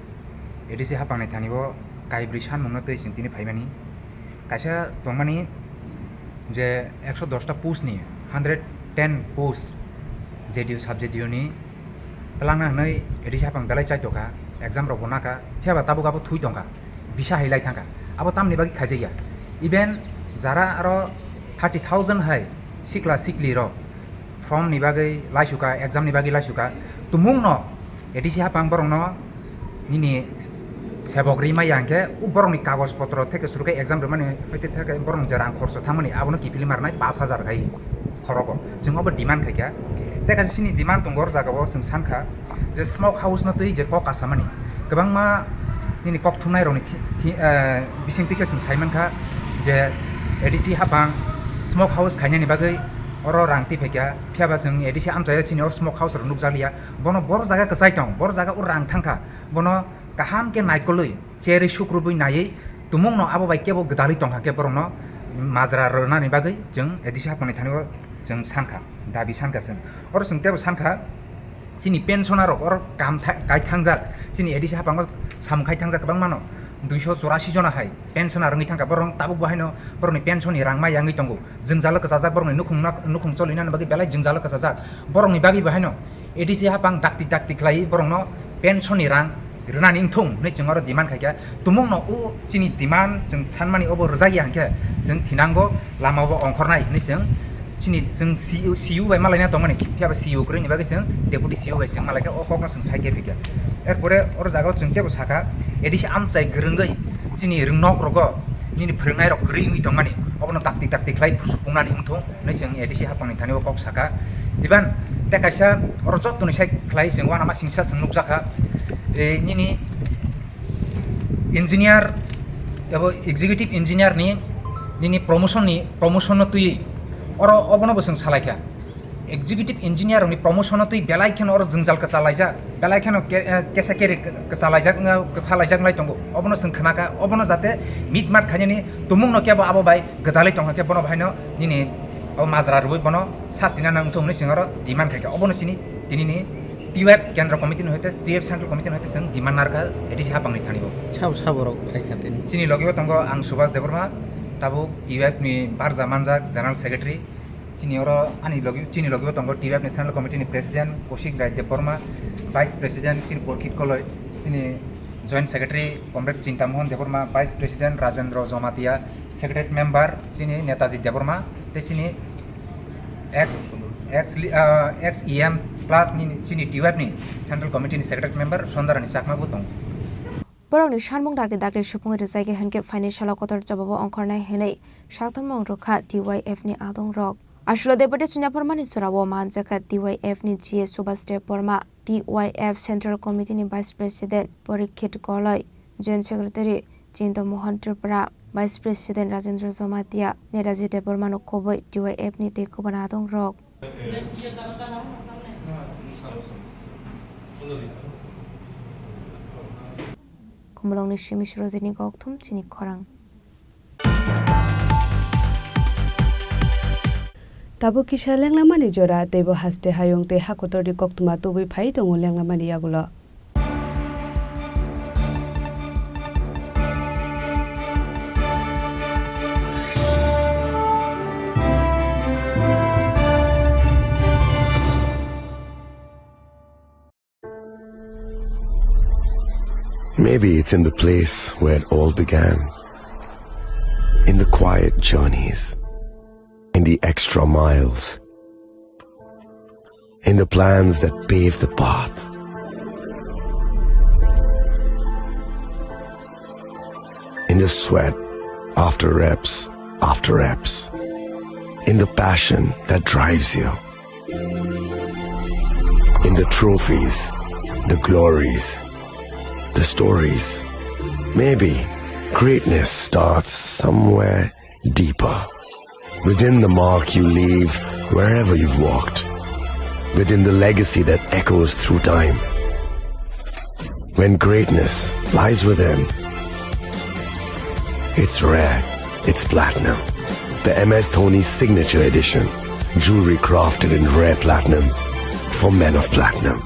A D C hapangni thani o kaibrwi sanmungno twi chwng tini phaimani. Kaisa tongmani je ekso dos ta post ni hundred ten post J D U sub J D U ni twlangna hwnwi A D C hapang belai chaitokha, exam rokbo nakha, phiya ba tabuk abo thui tongkha, bisa hai lai thangkha. Abo tamni bagwi khaijakya? Even jara aro thirty thousand hai sikla sikli rok form ni bagwi laisuka, exam ni bagwi laisuka, tumung no A D C hapang borok no nini sebok ri maya hwnkhe, o borokni kagoj potro theke suru khe exam rwmani, hwite theke borokni je rang khoroksa thangmani, abono kiphilwi ma rwnai pash hajar khai khorogo. Chwng obo demand khaikha. Tei kaisa chini demand tongo, o jagao chwng sankha je smoke house no twi je kok kasamani, kwbangma nini kok thumnai rokni thi-, thi-, eh, bisingtwi khe chwng saimankha je A D C hapang smoke house khainani bagwi oro rang twi phaikha, phiya ba chwng A D C amchaio chini o smoke house rok nukjakliya. Bono boro jaga kwchai tong, boro jaga o rang thangkha, bono kaham khe naikolwi cherwi sukrubwi naiwi tumungno abo bai kebo gwdalwi tongkha khe borokno majra rwnani bagwi chwng A D C hapangni thani o chwng sankha, dabi sankha chwng. Oro chwng teibo sankha, chini pensioner rok oro kam tha-, kai thangjak, chini A D C hapango samung khai thangjak kwbangmano, duiso chorasi jona hai pensioner wngwi thangkha, borok tabuk bo haino borokni pension ni rang ma yangwi tongo, jwngjalo kwchajak borokni nukhung, nukhung cholinani bagwi belai jwngjalo kwchajak, borokni bagwi bo haino A D C hapang dakti dakti khlaiwi borokno pension ni rang rwnani wngthung hwnwi chwng oro demand khaikha. Tumungno o chini demand chwng sanmani obo rwjakya hwnkhe chwng thinango, lama bo ongkhornai hwnwi chwng chini chwng C E O, C E O bai malaina tongmani, phiya ba C E O kwrwini bagwi chwng deputy C E O bai chwng malaikha, o kokno chwng saikhe phikha. Erpore oro jagao chwng teibo sakha, A D C amchai kwrwngwi chini rwngnok rogo nini phwrwngnairok kwrwi wngwi tongmani, obono dakti dakti khlai supungmani wngthung. Hwnwi chwng A D C hapangni thani o kok sakha. Iban tei kaisa oro jottoni side khlai chwng uanama singsa chwng nukjakha. E, nini Engineer, abo executive engineer ni nini promotion ni, promotion no twi oro obono bo chwng salai kha. Executive engineer ni promotion no twi belai kheno oro jwngjal kwchalaijak, belai kheno ke-, eh, kesa keri kwchalaijak, wngkha, kwphalaijak nai tongo. Obono chwng khna kha, obono jate mitmat khainani tumung no kebo abo bai gwdalwi tongkha khe bono bahaino nini o majra rwui bono sasti na nang thung hwnwi chwng oro demand khai kha. Obono chini tinini T Y F Kendra Committee ni hoite, T Y F Central Committee ni hoite chwng demand narwkha A D C hapang ni thani bo. Sabo sabo rok khai kha tini. Chini logi bo tongo ang Subhas Debbarma, tabuk T Y F ni barja manjak General Secretary. Chini oro ani logi, chini logi bo tongo T Y F ni Central Committee ni President Kaushik Rai Debbarma, Vice President chini Porkhit Koloi, chini Joint Secretary Comrade Chintamohan Debbarma, Vice President Rajendra Jamatia, Secretary Member chini Netaji Debbarma, tei chini ex, ex, ah, ex E M plus ni chini T Y F ni Central Committee ni Secretary Member Sondarani Chakma bo tongo. Borokni sanmung dakti dakti supung rijak ya hinkhe phaini salo kotor jobabo ongkhornai hinwi saktormung rwkha T Y F ni adongrok. Aswkle Deputy Chinaphormani jorao manjakha T Y F ni G A Subhas Debbarma, T Y F Central Committee ni Vice President Porikhet Koloi, Joint Secretary Chinta Mohan Tripura, Vice President Rajendra Jamatia, Netaji Debbarmano kubui T Y F ni tei kubun adongrok. Khumulwngni simi Surojini kokthum chini khorang. Tabuk kisa lenglamani jora, teibo haste hayung tei hakotorni koktwma tubui phai tongo lenglamani yagulo. Maybe it's in the place where it all began. In the quiet journeys. In the extra miles. In the plans that pave the path. In the sweat after reps after reps. In the passion that drives you. In the trophies, the glories, the stories. Maybe greatness starts somewhere deeper. Within the mark you leave wherever you've walked. Within the legacy that echoes through time. When greatness lies within, it's rare, it's platinum. The M S Dhoni Signature Edition. Jewelry crafted in rare platinum for men of platinum.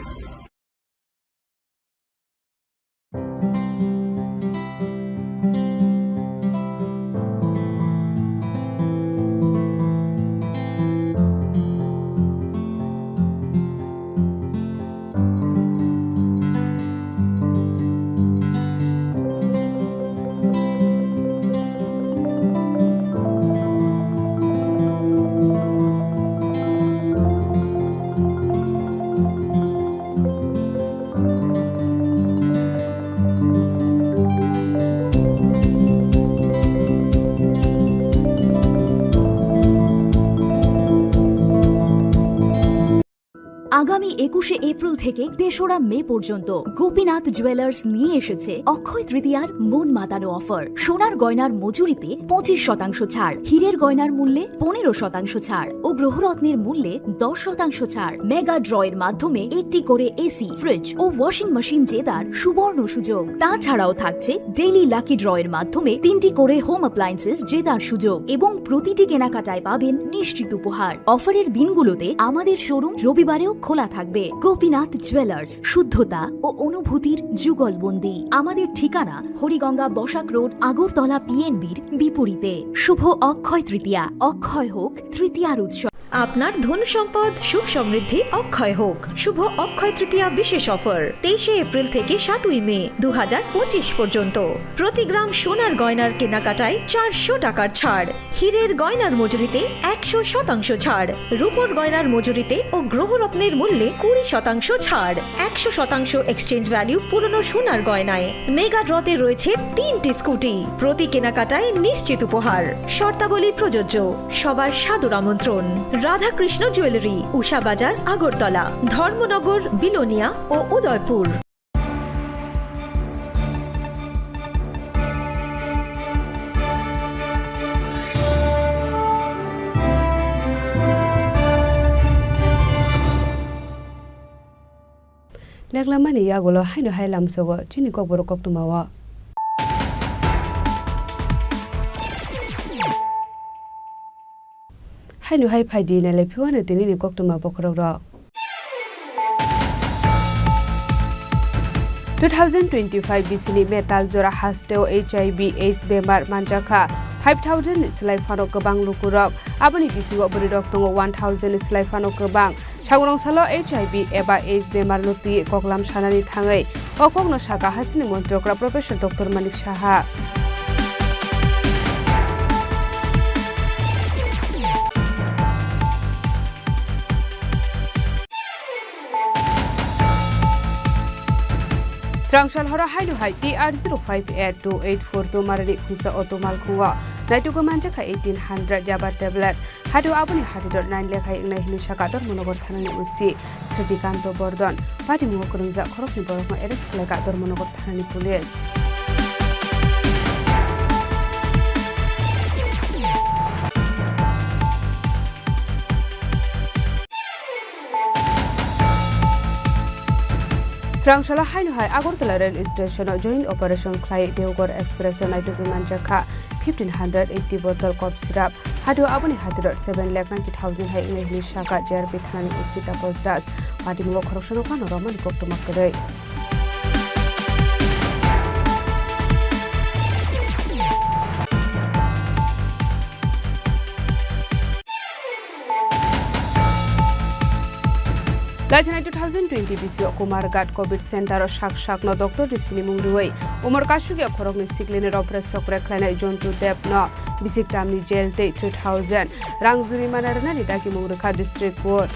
আগামী একুশে এপ্রিল থেকে তেসরা মে পর্যন্ত গোপীনাথ জুয়েলার্স নিয়ে এসেছে অক্ষয় তৃতীয়ার মন মাতানো অফার। সোনার গয়নার মজুরিতে পঁচিশ শতাংশ ছাড়, হীরের গয়নার মূল্যে পনেরো শতাংশ ছাড় ও গ্রহরত্নের মূল্যে দশ শতাংশ ছাড়। মেগা ড্রয়ের মাধ্যমে একটি করে এসি, ফ্রিজ ও ওয়াশিং মেশিন জেতার সুবর্ণ সুযোগ। তাছাড়াও থাকছে ডেইলি লাকি ড্রয়ের মাধ্যমে তিনটি করে হোম অ্যাপ্লায়েন্সেস জেতার সুযোগ এবং প্রতিটি কেনাকাটায় পাবেন নিশ্চিত উপহার। অফারের দিনগুলোতে আমাদের শোরুম রবিবারেও খোলা থাকবে। গোপীনাথ জুয়েলার্স, শুদ্ধতা ও অনুভূতির যুগলবন্দি। আমাদের ঠিকানা হরিগঙ্গা বসাক রোড, আগরতলা পিএনবির বিপরীতে। শুভ অক্ষয় তৃতীয়া, অক্ষয় হোক তৃতীয়ার উৎসব। আপনার ধন সম্পদ সুখ সমৃদ্ধি অক্ষয় হোক। শুভ অক্ষয় তৃতীয়া বিশেষ অফার, তেইশে এপ্রিল থেকে সাতই মে দু হাজার পঁচিশ পর্যন্ত। প্রতি গ্রাম সোনার গয়নার কেনাকাটায় চারশো টাকার ছাড়, হীরের গয়নার মজুরিতে একশো শতাংশ ছাড়, রূপোর গয়নার মজুরিতে ও গ্রহরত্নের মূল্যে কুড়ি শতাংশ ছাড়, একশো শতাংশ এক্সচেঞ্জ ভ্যালু পুরনো সোনার গয়নায়। মেগা ড্রতে রয়েছে তিনটি স্কুটি, প্রতি কেনাকাটায় নিশ্চিত উপহার। শর্তাবলী প্রযোজ্য। সবার সাদর আমন্ত্রণ। রাধাকৃষ্ণ জুয়েলারি, উষা বাজার, আগরতলা, ধর্মনগর, বিলোনিয়া ও Udaipur. Teklamani yagulo haino hai lamsogo chini kokborok koktwmao. Haino hai phaidi nailai phiwano tinini koktwma bokhorokrok. Two thousand twenty-five bisini metal jora hasteo H I V AIDS bemar manjakha five thousand ni slai phano kwbang lukurok. Aboni bisingo bwrwirok tongo one thousand ni slai phano kwbang. Sangrong salo H I V eba AIDS bemar no twi koklam sanani thangwi o kokno sakha hasini montri okra Professor Doctor Manik Saha. Srang sal horo haino hai T R zero five eight two eight four two marani khungsa auto malkhungo naitugwi manjakha eighteen hundred yaba tablet. Hado aboni hatidor nine lekhai wngnai hwnwi sakha Dharmanagar thanani O C Srikanto Bordon. Patimungo kwrwngjak khoroknwi borokno arrest khlaikha Dharmanagar thanani police. Srang salo haino hai Agartala rail station o joint operation khlai Deoghar Express o naitugwi manjakha fifteen hundred eighty bottle cough syrup. Hado aboni hatiro seven lakh ninety thousand hai wngnai hwnwi sakha J R P thanani O C Taposh Das. Patimungo khoroksano phano romani koktwma kwrwi. Laithanai two thousand twenty bisio Kumarghat Covid Center o sak sakno doctor risini mung rwui umor kasugya khoroknwi siklini ropre sokre khlainai Jontu Deb no bisik tamni jail tei three thousand rang jurimana rwnani dagi mung rwkha district court.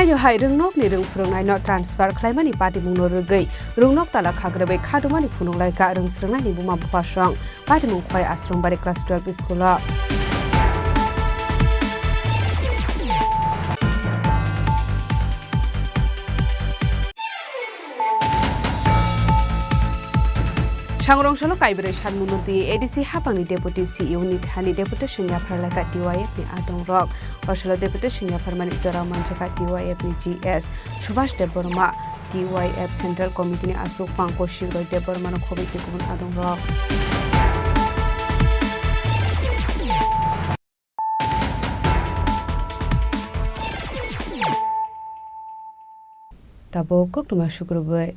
Haino hai rwngnokni rwng phwrwngnaino transfer khlaimani patimungno rwgwi rwngnok tala khagrabwi khadumani phunuk laikha rwng swrwngnaini buma bupha song. Patimung Khwai Ashram Bari class twelve school o. Sangrong salo kaibrwi sanmungno twi A D C hapangni Deputy C E O ni thani deputation yaphar laikha T Y F ni adongrok. O salo deputation yapharmani jorao manjakha T Y F ni G S Subhash Debbarma, T Y F Central Committee ni aswk phang Kaushik Roy Debbarma no khobwi tei kubun adongrok. Tabuk koktwma sukrubwi.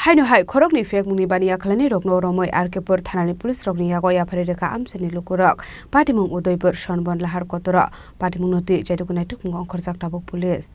Haino hai khoroknwi phekmungni baniya khlainairokno romwi R K Pur thanani police rokni yago yapharwi rwkha amchaini lukurok. Patimung Udaipur, Sonbon, Lahar Kotoro patimungno twi chaitoknai tukmungo ongkhorjak tabuk police.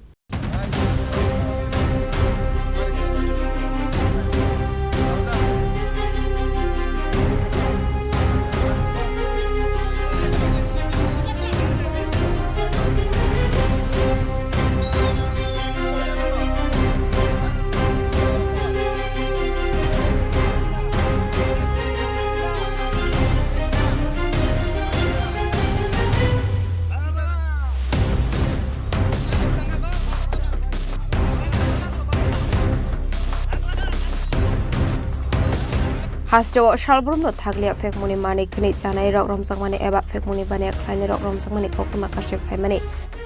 Hasteo salbrumno thakliya phekmungni manwi khwnwi chanairok romjakmani eba phekmungni baniya khlainairok romjakmani koktwma kasui phaimani.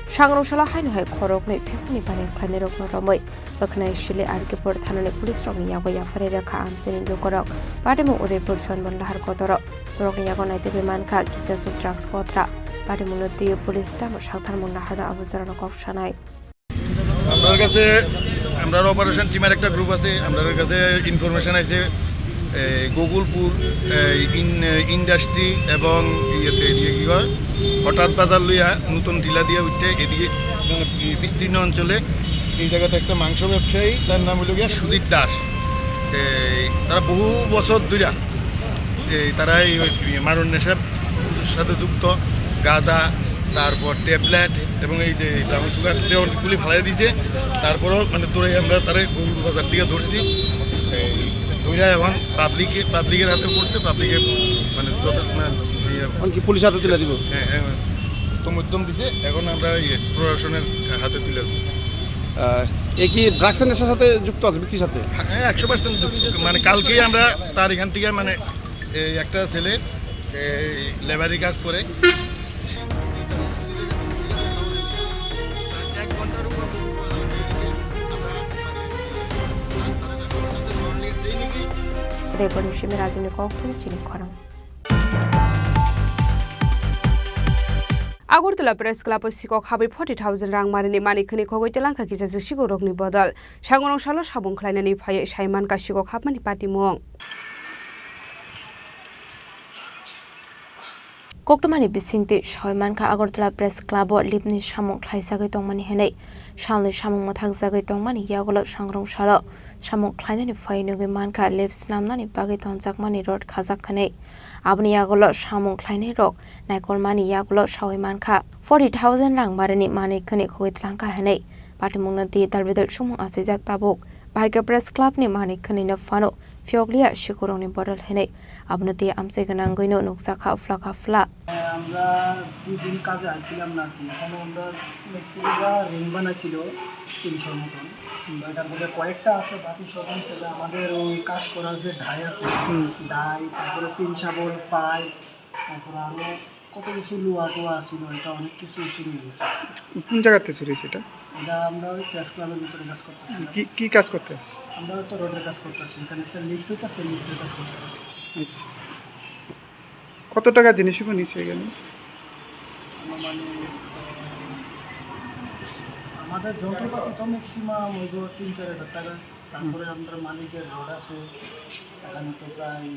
Sangrong salo haino hai khoroknwi phekmungni baniya khlainairokno romwi Bakhnai Sili R K Pur thanani police rokni yago yapharwi rwkha amchaini lukurok. Patimung Udaipur Sonbon Lahar Kotoro borokni yago naitugwi mankha kisa suk drugs kotra. Patimungno twiwi police tamo saktharmung naharno abo jorano kok sanai. আমরার কাছে, আমরার অপারেশন টিমের একটা গ্রুপ আছে, আমরার কাছে ইনফরমেশন আছে, এই, গোকুলপুর, এই, ইন-, ইন্ডাস্ট্রি এবং ইয়েতে, ইয়ে কি কয়, হঠাৎ বাজার লইয়া নতুন টিলা দিয়া উঠতে এদিকে মানে বি-, বিস্তীর্ণ অঞ্চলে এই জায়গাতে একটা মাংস ব্যবসায়ী, তার নাম হলো গিয়া সুজিত দাস। এই, তারা বহু বছর ধইরা এই, তারা এই ওই মারণ নেশার সাথে যুক্ত, গাঁজা, তারপর ট্যাবলেট এবং এই যে ব্রাউন সুগার দিয়ে অনেকগুলি ফালাই দিছে। তারপরেও মানে তোরাই আমরা তারা গোকুল বাজার থেকে ধরছি। এই ধইরা এখন পাবলিকে, পাবলিকের হাতে পড়ছে, পাবলিকে মানে যত, মানে, ইয়ে, এখন কি পুলিশ হাতে তুলে দিব? হ্যাঁ, হ্যাঁ, তো মধ্যম দিছে, এখন আমরা ইয়ে প্রশাসনের হাতে তুলে দিচ্ছি। আহ, এ কি ড্রাগস এন্ড নেশার সাথে যুক্ত আছে, ব্যক্তির সাথে? হ্যাঁ, একশো পার্সেন্ট যুক্ত। মানে, কালকেই আমরা তার এখান থেকে, মানে, এই একটা ছেলে, এই লেবারি কাজ করে, এক ঘন্টার উপর Deboni simi rajini kok thum chini khorang. Agartala Press Club o sikok habwi forty thousand rang marini manwi khwnwi khogwi telangkha kisa jwk sikorokni bodol. Sangrong salo samung khlainani phaiwi saimankha sikok hapmani patimung. Koktwmani bisingtwi sawi mankha Agartala Press Club o lipni samung khlaisagwi tongmani hwnwi. Salni samung mwthakjagwi tongmani yagulo sangrong salo samung khlainani phaiwi nugwi mankha lip snamnani bagwi tongjakmani rod khajak hwnwi. Aboni yagulo samung khlainairok naikolmani yagulo sawi mankha forty thousand rang marini manwi khwnwi khogwi tlangkha hwnwi patimungno twi dalbidal sumung achaijak tabuk. Bahai khe Press Club ni manwi khwnwino phano phiyokliya sikurokni bodol hwnwi abono twi amchai gwnangwino nukjakha phlakha phla. আমরা দুই দিন কাজে আইছিলাম নাকি, এখানে আমরা মিস্ত্রিরা রিং বানাইছিল তিনশোর মতন। তো এখান থেকে কয়েকটা আছে, বাকি সব হচ্ছে যে আমাদের ওই কাজ করার যে ডাই আছে, হুম। ডাই, তারপরে পিন শাবল, পাইপ, তারপরে আরো কত কিছু লোহা টোহা আছিল, এটা অনেক কিছু চুরি হয়ে গেছে। কোন জায়গাতে চুরি হয়েছে এটা? এটা আমরা ওই প্রেস ক্লাবের ভিতরে কাজ করতেছি। কি, কি কাজ করতে? আমরা তো রোডের কাজ করতেছি, এখানে একটা লিফট হইতেছে, লিফটের কাজ করতেছি। আচ্ছা। কত টাকা জিনিসগুলো নিছে এখানে? আনুমানিক তো আমাদের যন্ত্রপাতি তো ম্যাক্সিমাম হইব তিন চার হাজার টাকা। তারপরে হুম। আমরা মালিকের রড আছে, এখানে তো প্রায়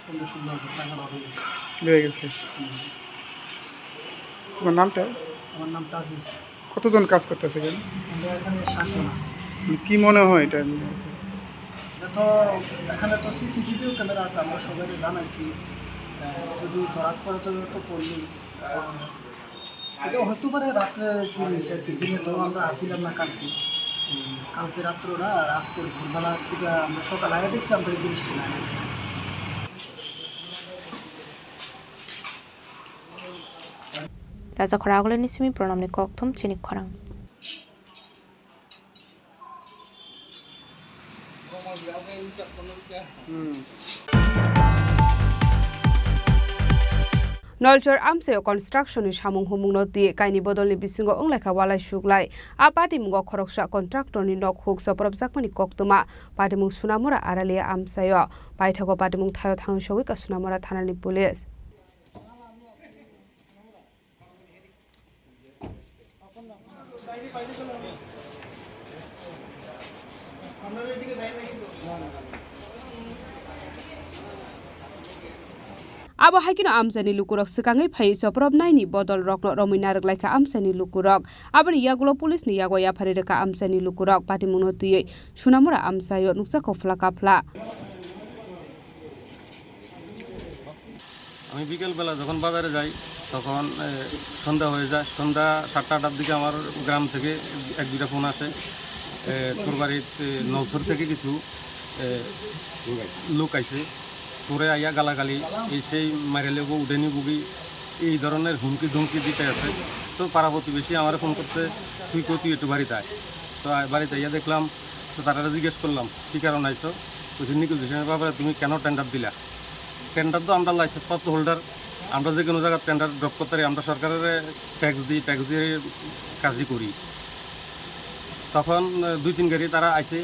পনেরো ষোলো হাজার টাকা রড হইব। হয়ে গেছে। হুম। তোমার নামটা? আমার নাম তাজুল ইসলাম। কতজন কাজ করতেছে এখানে? আমরা এখানে সাতজন আছি। মানে কি মনে হয় এটা? এটা তো, এখানে তো সিসিটিভিও ক্যামেরা আছে, আমরা সবাইকে জানাইছি। আহ, যদি ধরা পড়ে তো, তো পড়বেই। আহ, এটা হতে পারে রাত্রে চুরি হয়েছে আর কি, দিনে তো আমরা আসিলাম না কালকে। উম, কালকে রাত্রে ওরা আর আজকের ভোরবেলা থেকে আমরা সকালে আগে দেখছি আমরা এই জিনিসটা নাই আর কি। Raja Khoragulani simi pranamni kokthum chini khorang. Nolchor amchaio construction ni samung humung no twi kaini bodol ni bisingo wnglaikha walai suklai. A patimungo khoroksa contractor ni nok huk chopropjakmani koktwma. Patimung Sunamura Aralia amchaio. Paithago patimung thaio thangwi sogwi ka Sunamura thana ni police. Abo hai kheno amchaini lukurok swkangwi phaiwi chopropnaini bodolrokno romwi narwk laikha amchaini lukurok. Aboni yagulo police ni yago yapharwi rwkha amchaini lukurok. Patimungno twiwi Sunamura amchaio nukjakha phla kaphla. আমি বিকেলবেলা যখন বাজারে যাই, তখন, এ, সন্ধ্যা হয়ে যায়। সন্ধ্যা সাতটা আটটার দিকে আমার গ্রাম থেকে এক দুইটা ফোন আসে, এ, "তোর বাড়িত, এ, নলছর থেকে কিছু, এ, লোক আইছে, তোরে আইয়া গালাগালি, এই সেই মাইরালে গো উঠেনি বুগি", এই ধরনের হুমকি ধমকি দিতে আছে। তো পাড়া প্রতিবেশী আমারে ফোন করছে, "তুই কো, তুই একটু বাড়িতে আয়।" তো আ-, বাড়িতে আইয়া দেখলাম, তো তারা জিজ্ঞেস করলাম, "কি কারণে আইছো?" কইছে, "নেগোসিয়েশনের ব্যাপারে তুমি কেন টেন্ডার দিলা?" টেন্ডার তো আমরা লাইসেন্স প্রাপ্ত হোল্ডার, আমরা যে কোনো জায়গার টেন্ডার ড্রপ করতে পারি, আমরা সরকারের ট্যাক্স দিই, ট্যাক্স দিয়ে কাজই করি। তখন, আহ, দুই তিন গাড়ি তারা আইছে।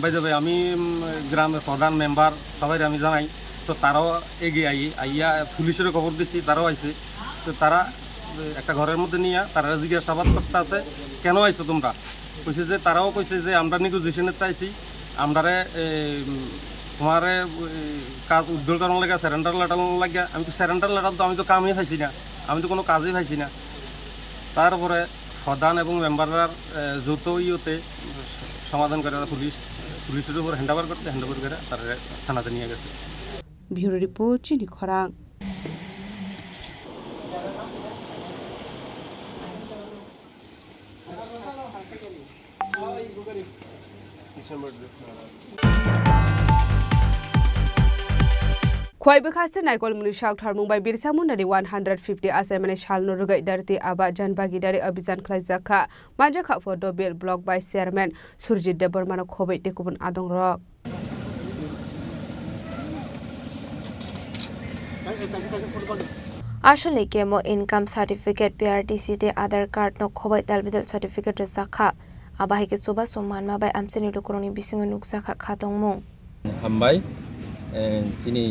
বাই দ্য ওয়ে, আমি, উম, গ্রামের প্রধান, মেম্বার সবাই আমি জানাই, তো তারাও এগিয়ে আই আইয়া পুলিশের খবর দিছি, তারাও আইছে। তো তারা, আহ, একটা ঘরের মধ্যে নিয়ে তারা জিজ্ঞাসাবাদ করতে আছে, "কেন আইছো তোমরা?" কইছে যে, তারাও কইছে যে, "আমরা নেগোসিয়েশনের আইছি, আমরারে, এ, উম, তোমারে, এ, কাজ উইথড্রল করার লাগা, সারেন্ডার লেটার লাগা।" আমি তো সারেন্ডার লেটার তো, আমি তো কামই পাইছি না, আমি তো কোনো কাজই পাইছি না। তারপরে প্রধান এবং মেম্বাররা, এ, যৌথ ইয়েতে সমাধান করে পুলিশ, পুলিশের উপর হ্যান্ড ওভার করছে, হ্যান্ড ওভার করে তারা থানাতে নিয়ে গেছে। Bureau report, Chini Khorang. Poi bwkha se naikolmungni sak tharmung bai Birsa Mundani one hundred fifty achaimani salno rwgwi Dharti Aaba Janbhagidari Abhijan khlaijak kha. Manjakha photo bill block bai chairman Surjit Debbarmano khobwi tei kubun adongrok. Asalni kemo income certificate, P R T C tei Aadhaar card no khobwi dalbidal certificate rwjak kha. Abo hai khe chubachu manma bai amchaini lukurokni bisingo nukjakha kha tongmung. Hambai, eh, chini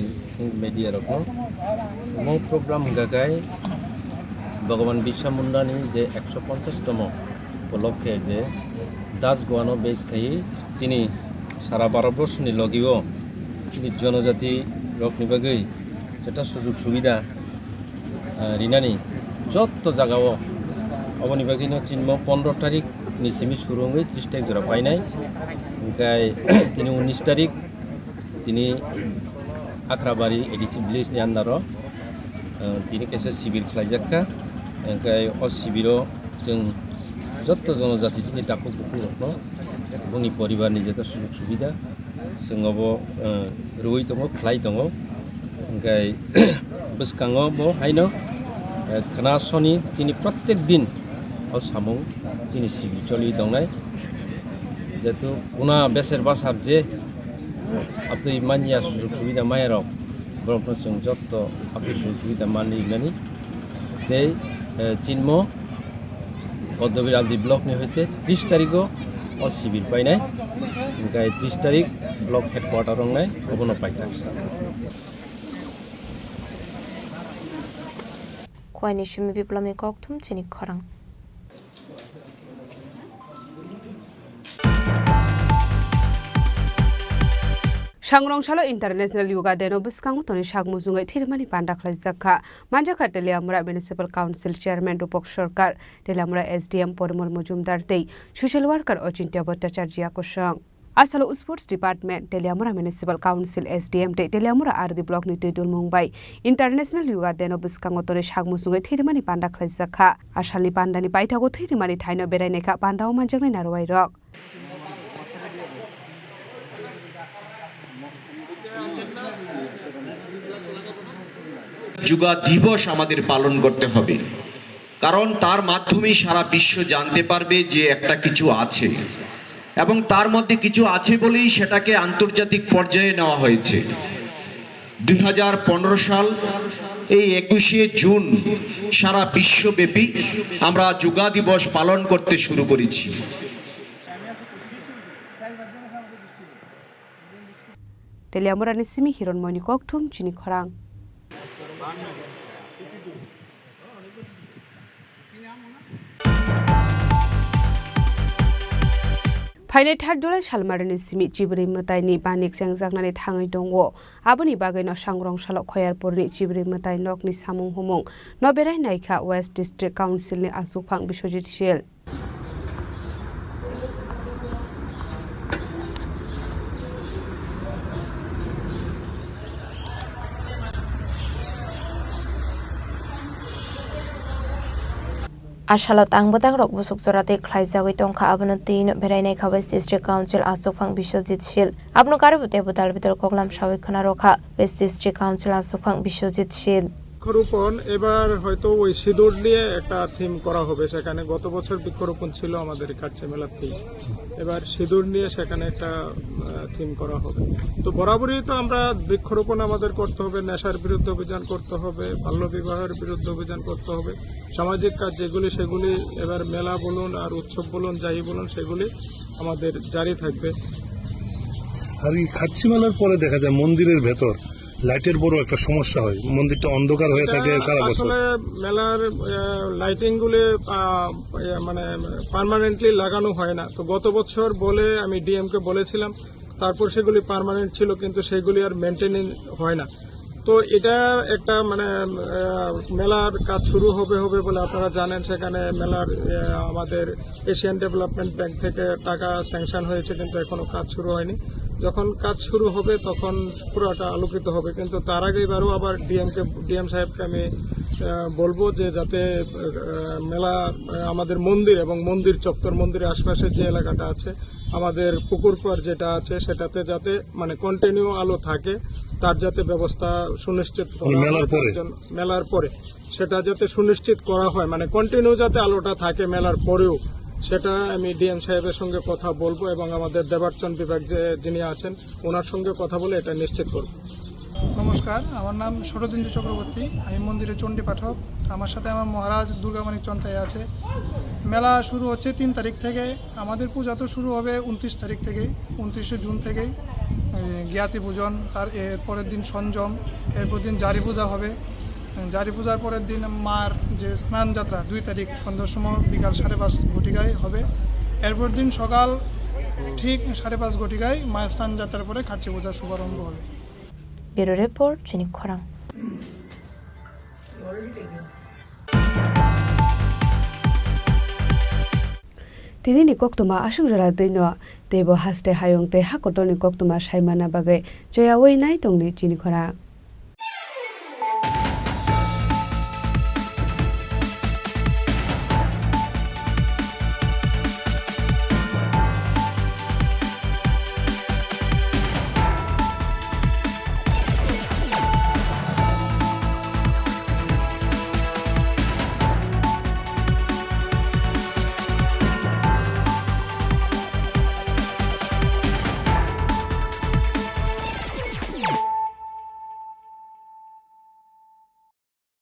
media rokno. Omo program hwnkha khe Bhagavan Birsa Mundani je ekso ponchash tomo upolokhe je Das Goano base khai chini sara Bharat borshoni logio chini jonojati rokni bagwi jeta sujug subida, ah, rinani jotto jagao. Oboni bagwino chinmo pondro tarik ni simi suru wngwi tris tarik jora painai. Hingkai tini unis tarik tini Akhrabari A D C village ni under o, ah, tini kaisa sibir khlaijak kha. Hingkai o sibiro chwng jotto jonojati chini takhuk bukhuk rokno boni poribar ni jeta sujug subida Chwng obo, eh, rwui tongo, khlai tongo. Hingkai bwskango bo haino, eh, khna soni chini protek din o samung chini sibir choli tongnai. Jehetu kuna beser basar je aptwi manya sujug subida maya rok borokno chwng jotto aptwi sujug subida manwi wngnani. Tei, eh, chinmo Poddobiral di block ni hoite tris tarigo o sibir painai, hingkai tris tarik block headquarter wngnai obono paithak sa. Khowai ni simi Biplomni kokthum chini khorang. Sangrong salo International Yoga Day no bwskango tonwi sak muchungwi thirimani panda khlaijak kha. Manjakha Teliamura Municipal Council Chairman Rupak Sarkar, Teliamura S D M Porimol Mojumdar tei Social Worker Ochintya Bhattacharya kwchwng. Asalo Sports Department, Teliamura Municipal Council S D M tei Teliamura R D Block ni twi dulmung bai International Yoga Day no bwskango tonwi sak muchungwi thirimani panda khlaijak kha. Asalni pandani paithago thirimani thaino berai naikha pandao manjaknai narwai rok. Yoga দিবস আমাদের পালন করতে হবে, কারণ তার মাধ্যমেই সারা বিশ্ব জানতে পারবে যে একটা কিছু আছে এবং তার মধ্যে কিছু আছে বলেই সেটাকে আন্তর্জাতিক পর্যায়ে নেওয়া হয়েছে। দুই হাজার পনেরো সাল এই একুশে জুন সারা বিশ্বব্যাপী আমরা যোগা দিবস পালন করতে শুরু করেছি। Teliamura ni simi Hironmoini kokthum chini khorang. Phainai thar July salmarini simi Chibri mwtaini banik chengjaknani thangwi tongo. Aboni bagwino Sangrong salo Khoyarpurni Chibri mwtai nokni samung humung no berai naikha West District Council ni achukphang Biswajit Sil. Asalo tang bwtang rok busuk jora tei khlaijagwi tongkha, abono twi no berai naikha West District Council achukphang Biswajit Sil. Abono karibu teibo dal bidal koklam sawi khwna rokha West District Council achukphang Biswajit Sil. বৃক্ষরোপণ এবার হয়তো ওই সিঁদুর নিয়ে একটা থিম করা হবে। সেখানে গত বছর বৃক্ষরোপণ ছিল আমাদের কাচ্চি মেলার থিম, এবার সিঁদুর নিয়ে সেখানে একটা থিম করা হবে। তো বরাবরই তো আমরা বৃক্ষরোপণ আমাদের করতে হবে, নেশার বিরুদ্ধে অভিযান করতে হবে, বাল্যবিবাহের বিরুদ্ধে অভিযান করতে হবে, সামাজিক কাজ যেগুলি সেগুলি এবার মেলা বলুন আর উৎসব বলুন, যাই বলুন, সেগুলি আমাদের জারি থাকবে। আর এই খাচ্চি মেলার পরে দেখা যায় মন্দিরের ভেতর লাইটের বড় একটা সমস্যা হয়, মন্দিরটা অন্ধকার হয়ে থাকে এটা সারা বছর। আসলে মেলার লাইটিং গুলি মানে পার্মানেন্টলি লাগানো হয় না। তো গত বছর বলে আমি ডিএম কে বলেছিলাম, তারপর সেগুলি পার্মানেন্ট ছিল, কিন্তু সেগুলি আর মেনটেনেন্স হয় না। তো এটা একটা মানে মেলার কাজ শুরু হবে হবে বলে আপনারা জানেন, সেখানে মেলার আমাদের এশিয়ান ডেভেলপমেন্ট ব্যাংক থেকে টাকা স্যাংশন হয়েছে, কিন্তু এখনো কাজ শুরু হয়নি। যখন কাজ শুরু হবে তখন পুরোটা আলোকিত হবে, কিন্তু তার আগে এবারও আবার ডিএম কে ডিএম সাহেবকে আমি আহ, বলবো যে যাতে, আহ, মেলা, আহ, আমাদের মন্দির এবং মন্দির চত্বর, মন্দিরের আশপাশের যে এলাকাটা আছে, আমাদের পুকুর পাড় যেটা আছে, সেটাতে যাতে মানে কন্টিনিউ আলো থাকে, তার যাতে ব্যবস্থা সুনিশ্চিত করা মানে মেলার হয়, তার পরে? জন্য, মেলার পরে সেটা যাতে সুনিশ্চিত করা হয়, মানে কন্টিনিউ যাতে আলোটা থাকে মেলার পরেও, সেটা আমি ডিএম সাহেবের সঙ্গে কথা বলবো এবং আমাদের দেবার্চন বিভাগ যে, যিনি আছেন, ওনার সঙ্গে কথা বলে এটা নিশ্চিত করব। নমস্কার, আমার নাম শরদিন্দু চক্রবর্তী। আমি মন্দিরে চণ্ডী পাঠক। আমার সাথে আমার মহারাজ দুর্গামাণিক চন্তাই আছে। মেলা শুরু হচ্ছে তিন তারিখ থেকে। আমাদের পূজা তো শুরু হবে ঊনত্রিশ তারিখ থেকেই, ঊনত্রিশে জুন থেকেই। এ, জ্ঞাতি পূজন, তার এর পরের দিন সঞ্জম, এরপর দিন জারি পূজা হবে। জারি পূজার পরের দিন মার যে স্নান যাত্রা দুই তারিখ সন্ধ্যার সময় বিকাল সাড়ে পাঁচ ঘটিকায় হবে। এরপর দিন সকাল ঠিক সাড়ে পাঁচ ঘটিকায় মায়ের স্নান যাত্রার পরে খাচ্চি পূজার শুভারম্ভ হবে। Bureau Report, Chini Khorang. Tini ni koktwma aswk jora twi no, teibo haste hayung tei hakotor ni koktwma sai manna bagwi choyaui nai tongdi chini khorang.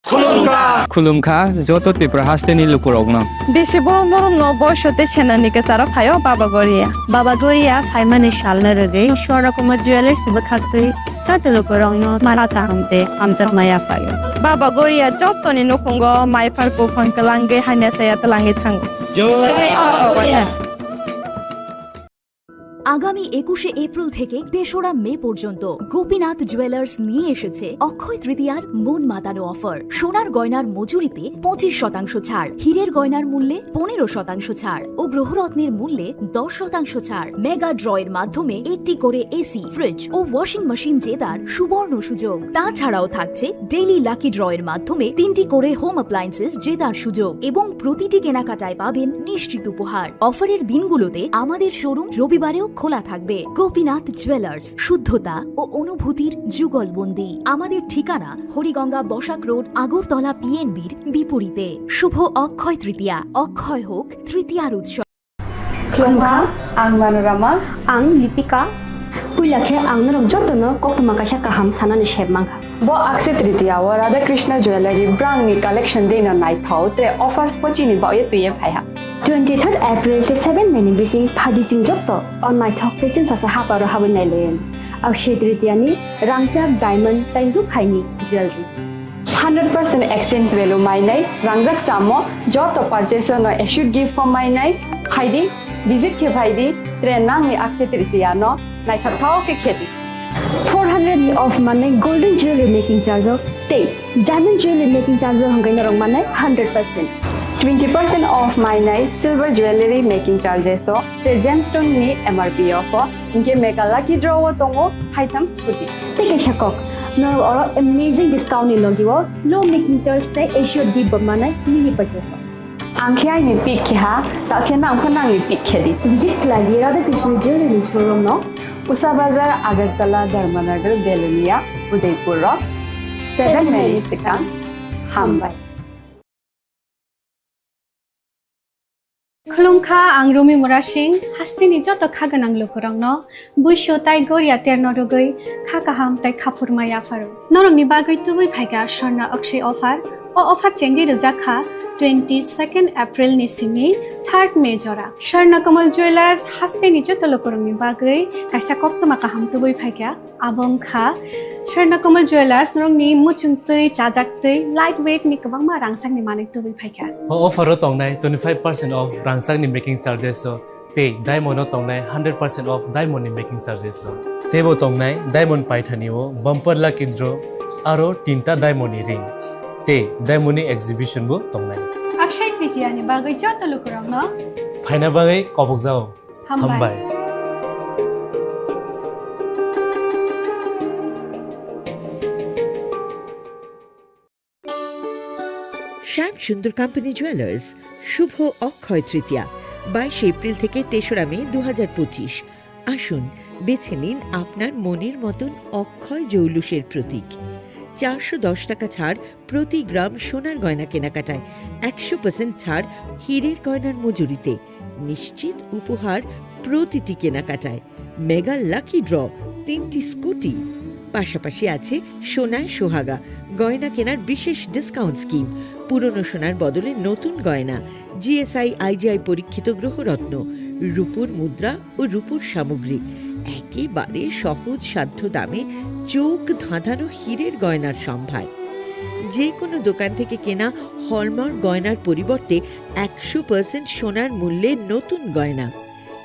Khulumkha. Khulumkha joto Tripura hasteni lukurokno. Bisi borom borom no boiso tei senani kwcharo phaio Baba Goria. Baba Goria phaimani salno rwgwi Swarna Kumar Jewellers bwkhaktwi joto lukurokno mala kaham tei hamjakma yaphaio. Baba Goria jotoni nukhungo maiphar buphang kwlangwi hamya chaya twlangwi thango. Jai Baba Goria. আগামী একুশে এপ্রিল থেকে তেসরা মে পর্যন্ত গোপীনাথ জুয়েলার্স নিয়ে এসেছে অক্ষয় তৃতীয়ার মন মাতানো অফার। সোনার গয়নার মজুরিতে পঁচিশ শতাংশ ছাড়, হীরের গয়নার মূল্যে পনেরো শতাংশ ছাড় ও গ্রহরত্নের মূল্যে দশ শতাংশ ছাড়। মেগা ড্রয়ের মাধ্যমে একটি করে এসি, ফ্রিজ ও ওয়াশিং মেশিন জেতার সুবর্ণ সুযোগ। তাছাড়াও থাকছে ডেইলি লাকি ড্রয়ের মাধ্যমে তিনটি করে হোম অ্যাপ্লায়েন্সেস জেতার সুযোগ এবং প্রতিটি কেনাকাটায় পাবেন নিশ্চিত উপহার। অফারের দিনগুলোতে আমাদের শোরুম রবিবারেও খোলা থাকবে। গোপীনাথ জুয়েলার্স, শুদ্ধতা ও অনুভূতির যুগলবন্দি। আমাদের ঠিকানা হরিগঙ্গা বসাক রোড, আগরতলা পিএনবির বিপরীতে। শুভ অক্ষয় তৃতীয়া, অক্ষয় হোক তৃতীয়ার উৎসব। Khulumkha, ang Manorama. Ang Lipika. Puila khe ang norok jotono koktwma kaisa kaham sanani sep mankha. Bo Akshaya Tritiya o Radha Krishna Jewellery brangni collection dino naithok tre offers pochini baoye twiye phaiha. Twenty-third April tei seven May ni bising phadi chwng joto o naithok tei chwngsacha haparo habwi nailayan. Akshaya Tritiya ni rangchak, diamond tei rukhaini jewellery. Hundred percent exchange value mainai, rangjak chamo, joto purchase no assured gift form mainai, phaidi, visit khe phaidi, tre nangni Akshaya Tritiya no naithok thok khe khedi. Four hundred ni off manai golden jewelry making charge o tei diamond jewelry making charge o hwnkhe norok manai hundred percent. Twenty percent off mainai silver jewelry making charges o, tre gemstone ni M R P off o, Hinkhe mega lucky draw o tongo haitham scooty. Tei kaisa kok, norok oro amazing discount ni logi o low making charge tei assured gift bo manai mini purchase o. Ang khe aini pick khe ha, ta khe nang pho nangni pick khe di. Visit khlai di Radha Krishna Jewellery ni showroom no. Usa Bazar, Agartala, Dharmanagar, Belonia, Udaipur rok. Seven May ni swkang. Hambai. Khulumkha, ang Rumi Murasing, hasteni joto kha gwnang lukurokno buisu tai goria terno rwgwi kha kaham tai khaphurma yapharo. Norokni bagwi tubui phaikha Swarna Akshaya offer. O offer chengwi rwjak kha twenty second April ni simi third May jora. Swarna Kamal Jewellers hasteni joto lukurokni bagwi kaisa koktwma kaham tubui phaikha. Abo wngkha Swarna Kamal Jewellers, norokni muchung twi, chajak twi, light weight ni kwbangma rangchakni manwi tubui phaikha. O offer o tongnai twenty five percent off rangchakni making charges o tei diamond o tongnai hundred percent off diamond ni making charges o. Teibo tongnai diamond paithani o bumper lucky draw aro tinta diamond ni ring tei diamond ni exhibition bo tongnai. Akshaya Tritiya ni bagwi joto lukurokno phaina bagwi kobokjao. Hambai. Hambai. শ্যাম সুন্দর company jewellers, শুভ অক্ষয় তৃতীয়া, বাইশে এপ্রিল থেকে তেসরা মে দু হাজার পঁচিশ। আসুন, বেছে নিন আপনার মনের মতন অক্ষয় জৌলুসের প্রতীক। চারশো দশ টাকা ছাড় প্রতি গ্রাম সোনার গয়না কেনাকাটায়, একশো পার্সেন্ট ছাড় হীরের গয়নার মজুরিতে, নিশ্চিত উপহার প্রতিটি কেনাকাটায়, মেগা লাকি ড্র, তিনটি স্কুটি। পাশাপাশি আছে সোনায় সোহাগা, গয়না কেনার বিশেষ ডিসকাউন্ট স্কিম, পুরনো সোনার বদলে নতুন গয়না, জিএসআই আইজিআই পরীক্ষিত গ্রহরত্ন, রূপোর মুদ্রা ও রূপোর সামগ্রী, একেবারে সহজ সাধ্য দামে চোখ ধাঁধানো হীরের গয়নার সম্ভার। যে কোনো দোকান থেকে কেনা হলমার্ক গয়নার পরিবর্তে একশো পার্সেন্ট সোনার মূল্যে নতুন গয়না।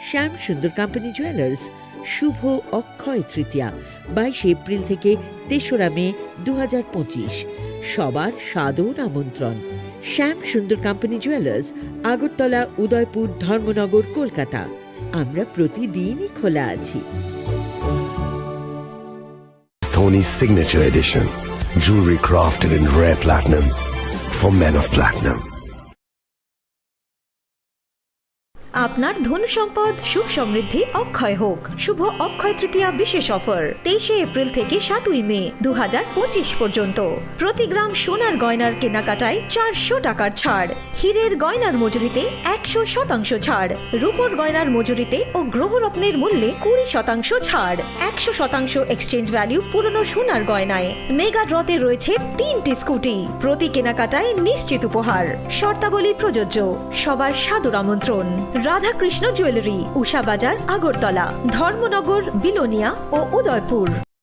শ্যাম সুন্দর কোম্পানি জুয়েলার্স, শুভ অক্ষয় তৃতীয়া, বাইশে এপ্রিল থেকে তেসরা মে দু হাজার পঁচিশ। সবার সাদর আমন্ত্রণ। শ্যাম সুন্দর কোম্পানি জুয়েলার্স, আগরতলা, উদয়পুর, ধর্মনগর, কলকাতা। আমরা প্রতিদিনই খোলা আছি। Sony Signature Edition. Jewelry crafted in rare platinum for men of platinum. আপনার ধন সম্পদ, সুখ সমৃদ্ধি অক্ষয় হোক। শুভ অক্ষয় তৃতীয়া বিশেষ অফার, তেইশে এপ্রিল থেকে সাতই মে দু হাজার পঁচিশ পর্যন্ত। প্রতি গ্রাম সোনার গয়নার কেনাকাটায় চারশো টাকার ছাড়, হীরের গয়নার মজুরিতে একশো শতাংশ ছাড়, রূপোর গয়নার মজুরিতে ও গ্রহরত্নের মূল্যে কুড়ি শতাংশ ছাড়, একশো শতাংশ এক্সচেঞ্জ ভ্যালু পুরনো সোনার গয়নায়। মেগা ড্রতে রয়েছে তিনটি স্কুটি, প্রতি কেনাকাটায় নিশ্চিত উপহার। শর্তাবলী প্রযোজ্য। সবার সাদর আমন্ত্রণ। রাধাকৃষ্ণ জুয়েলারি, উষা বাজার, আগরতলা, ধর্মনগর, বিলোনিয়া ও উদয়পুর।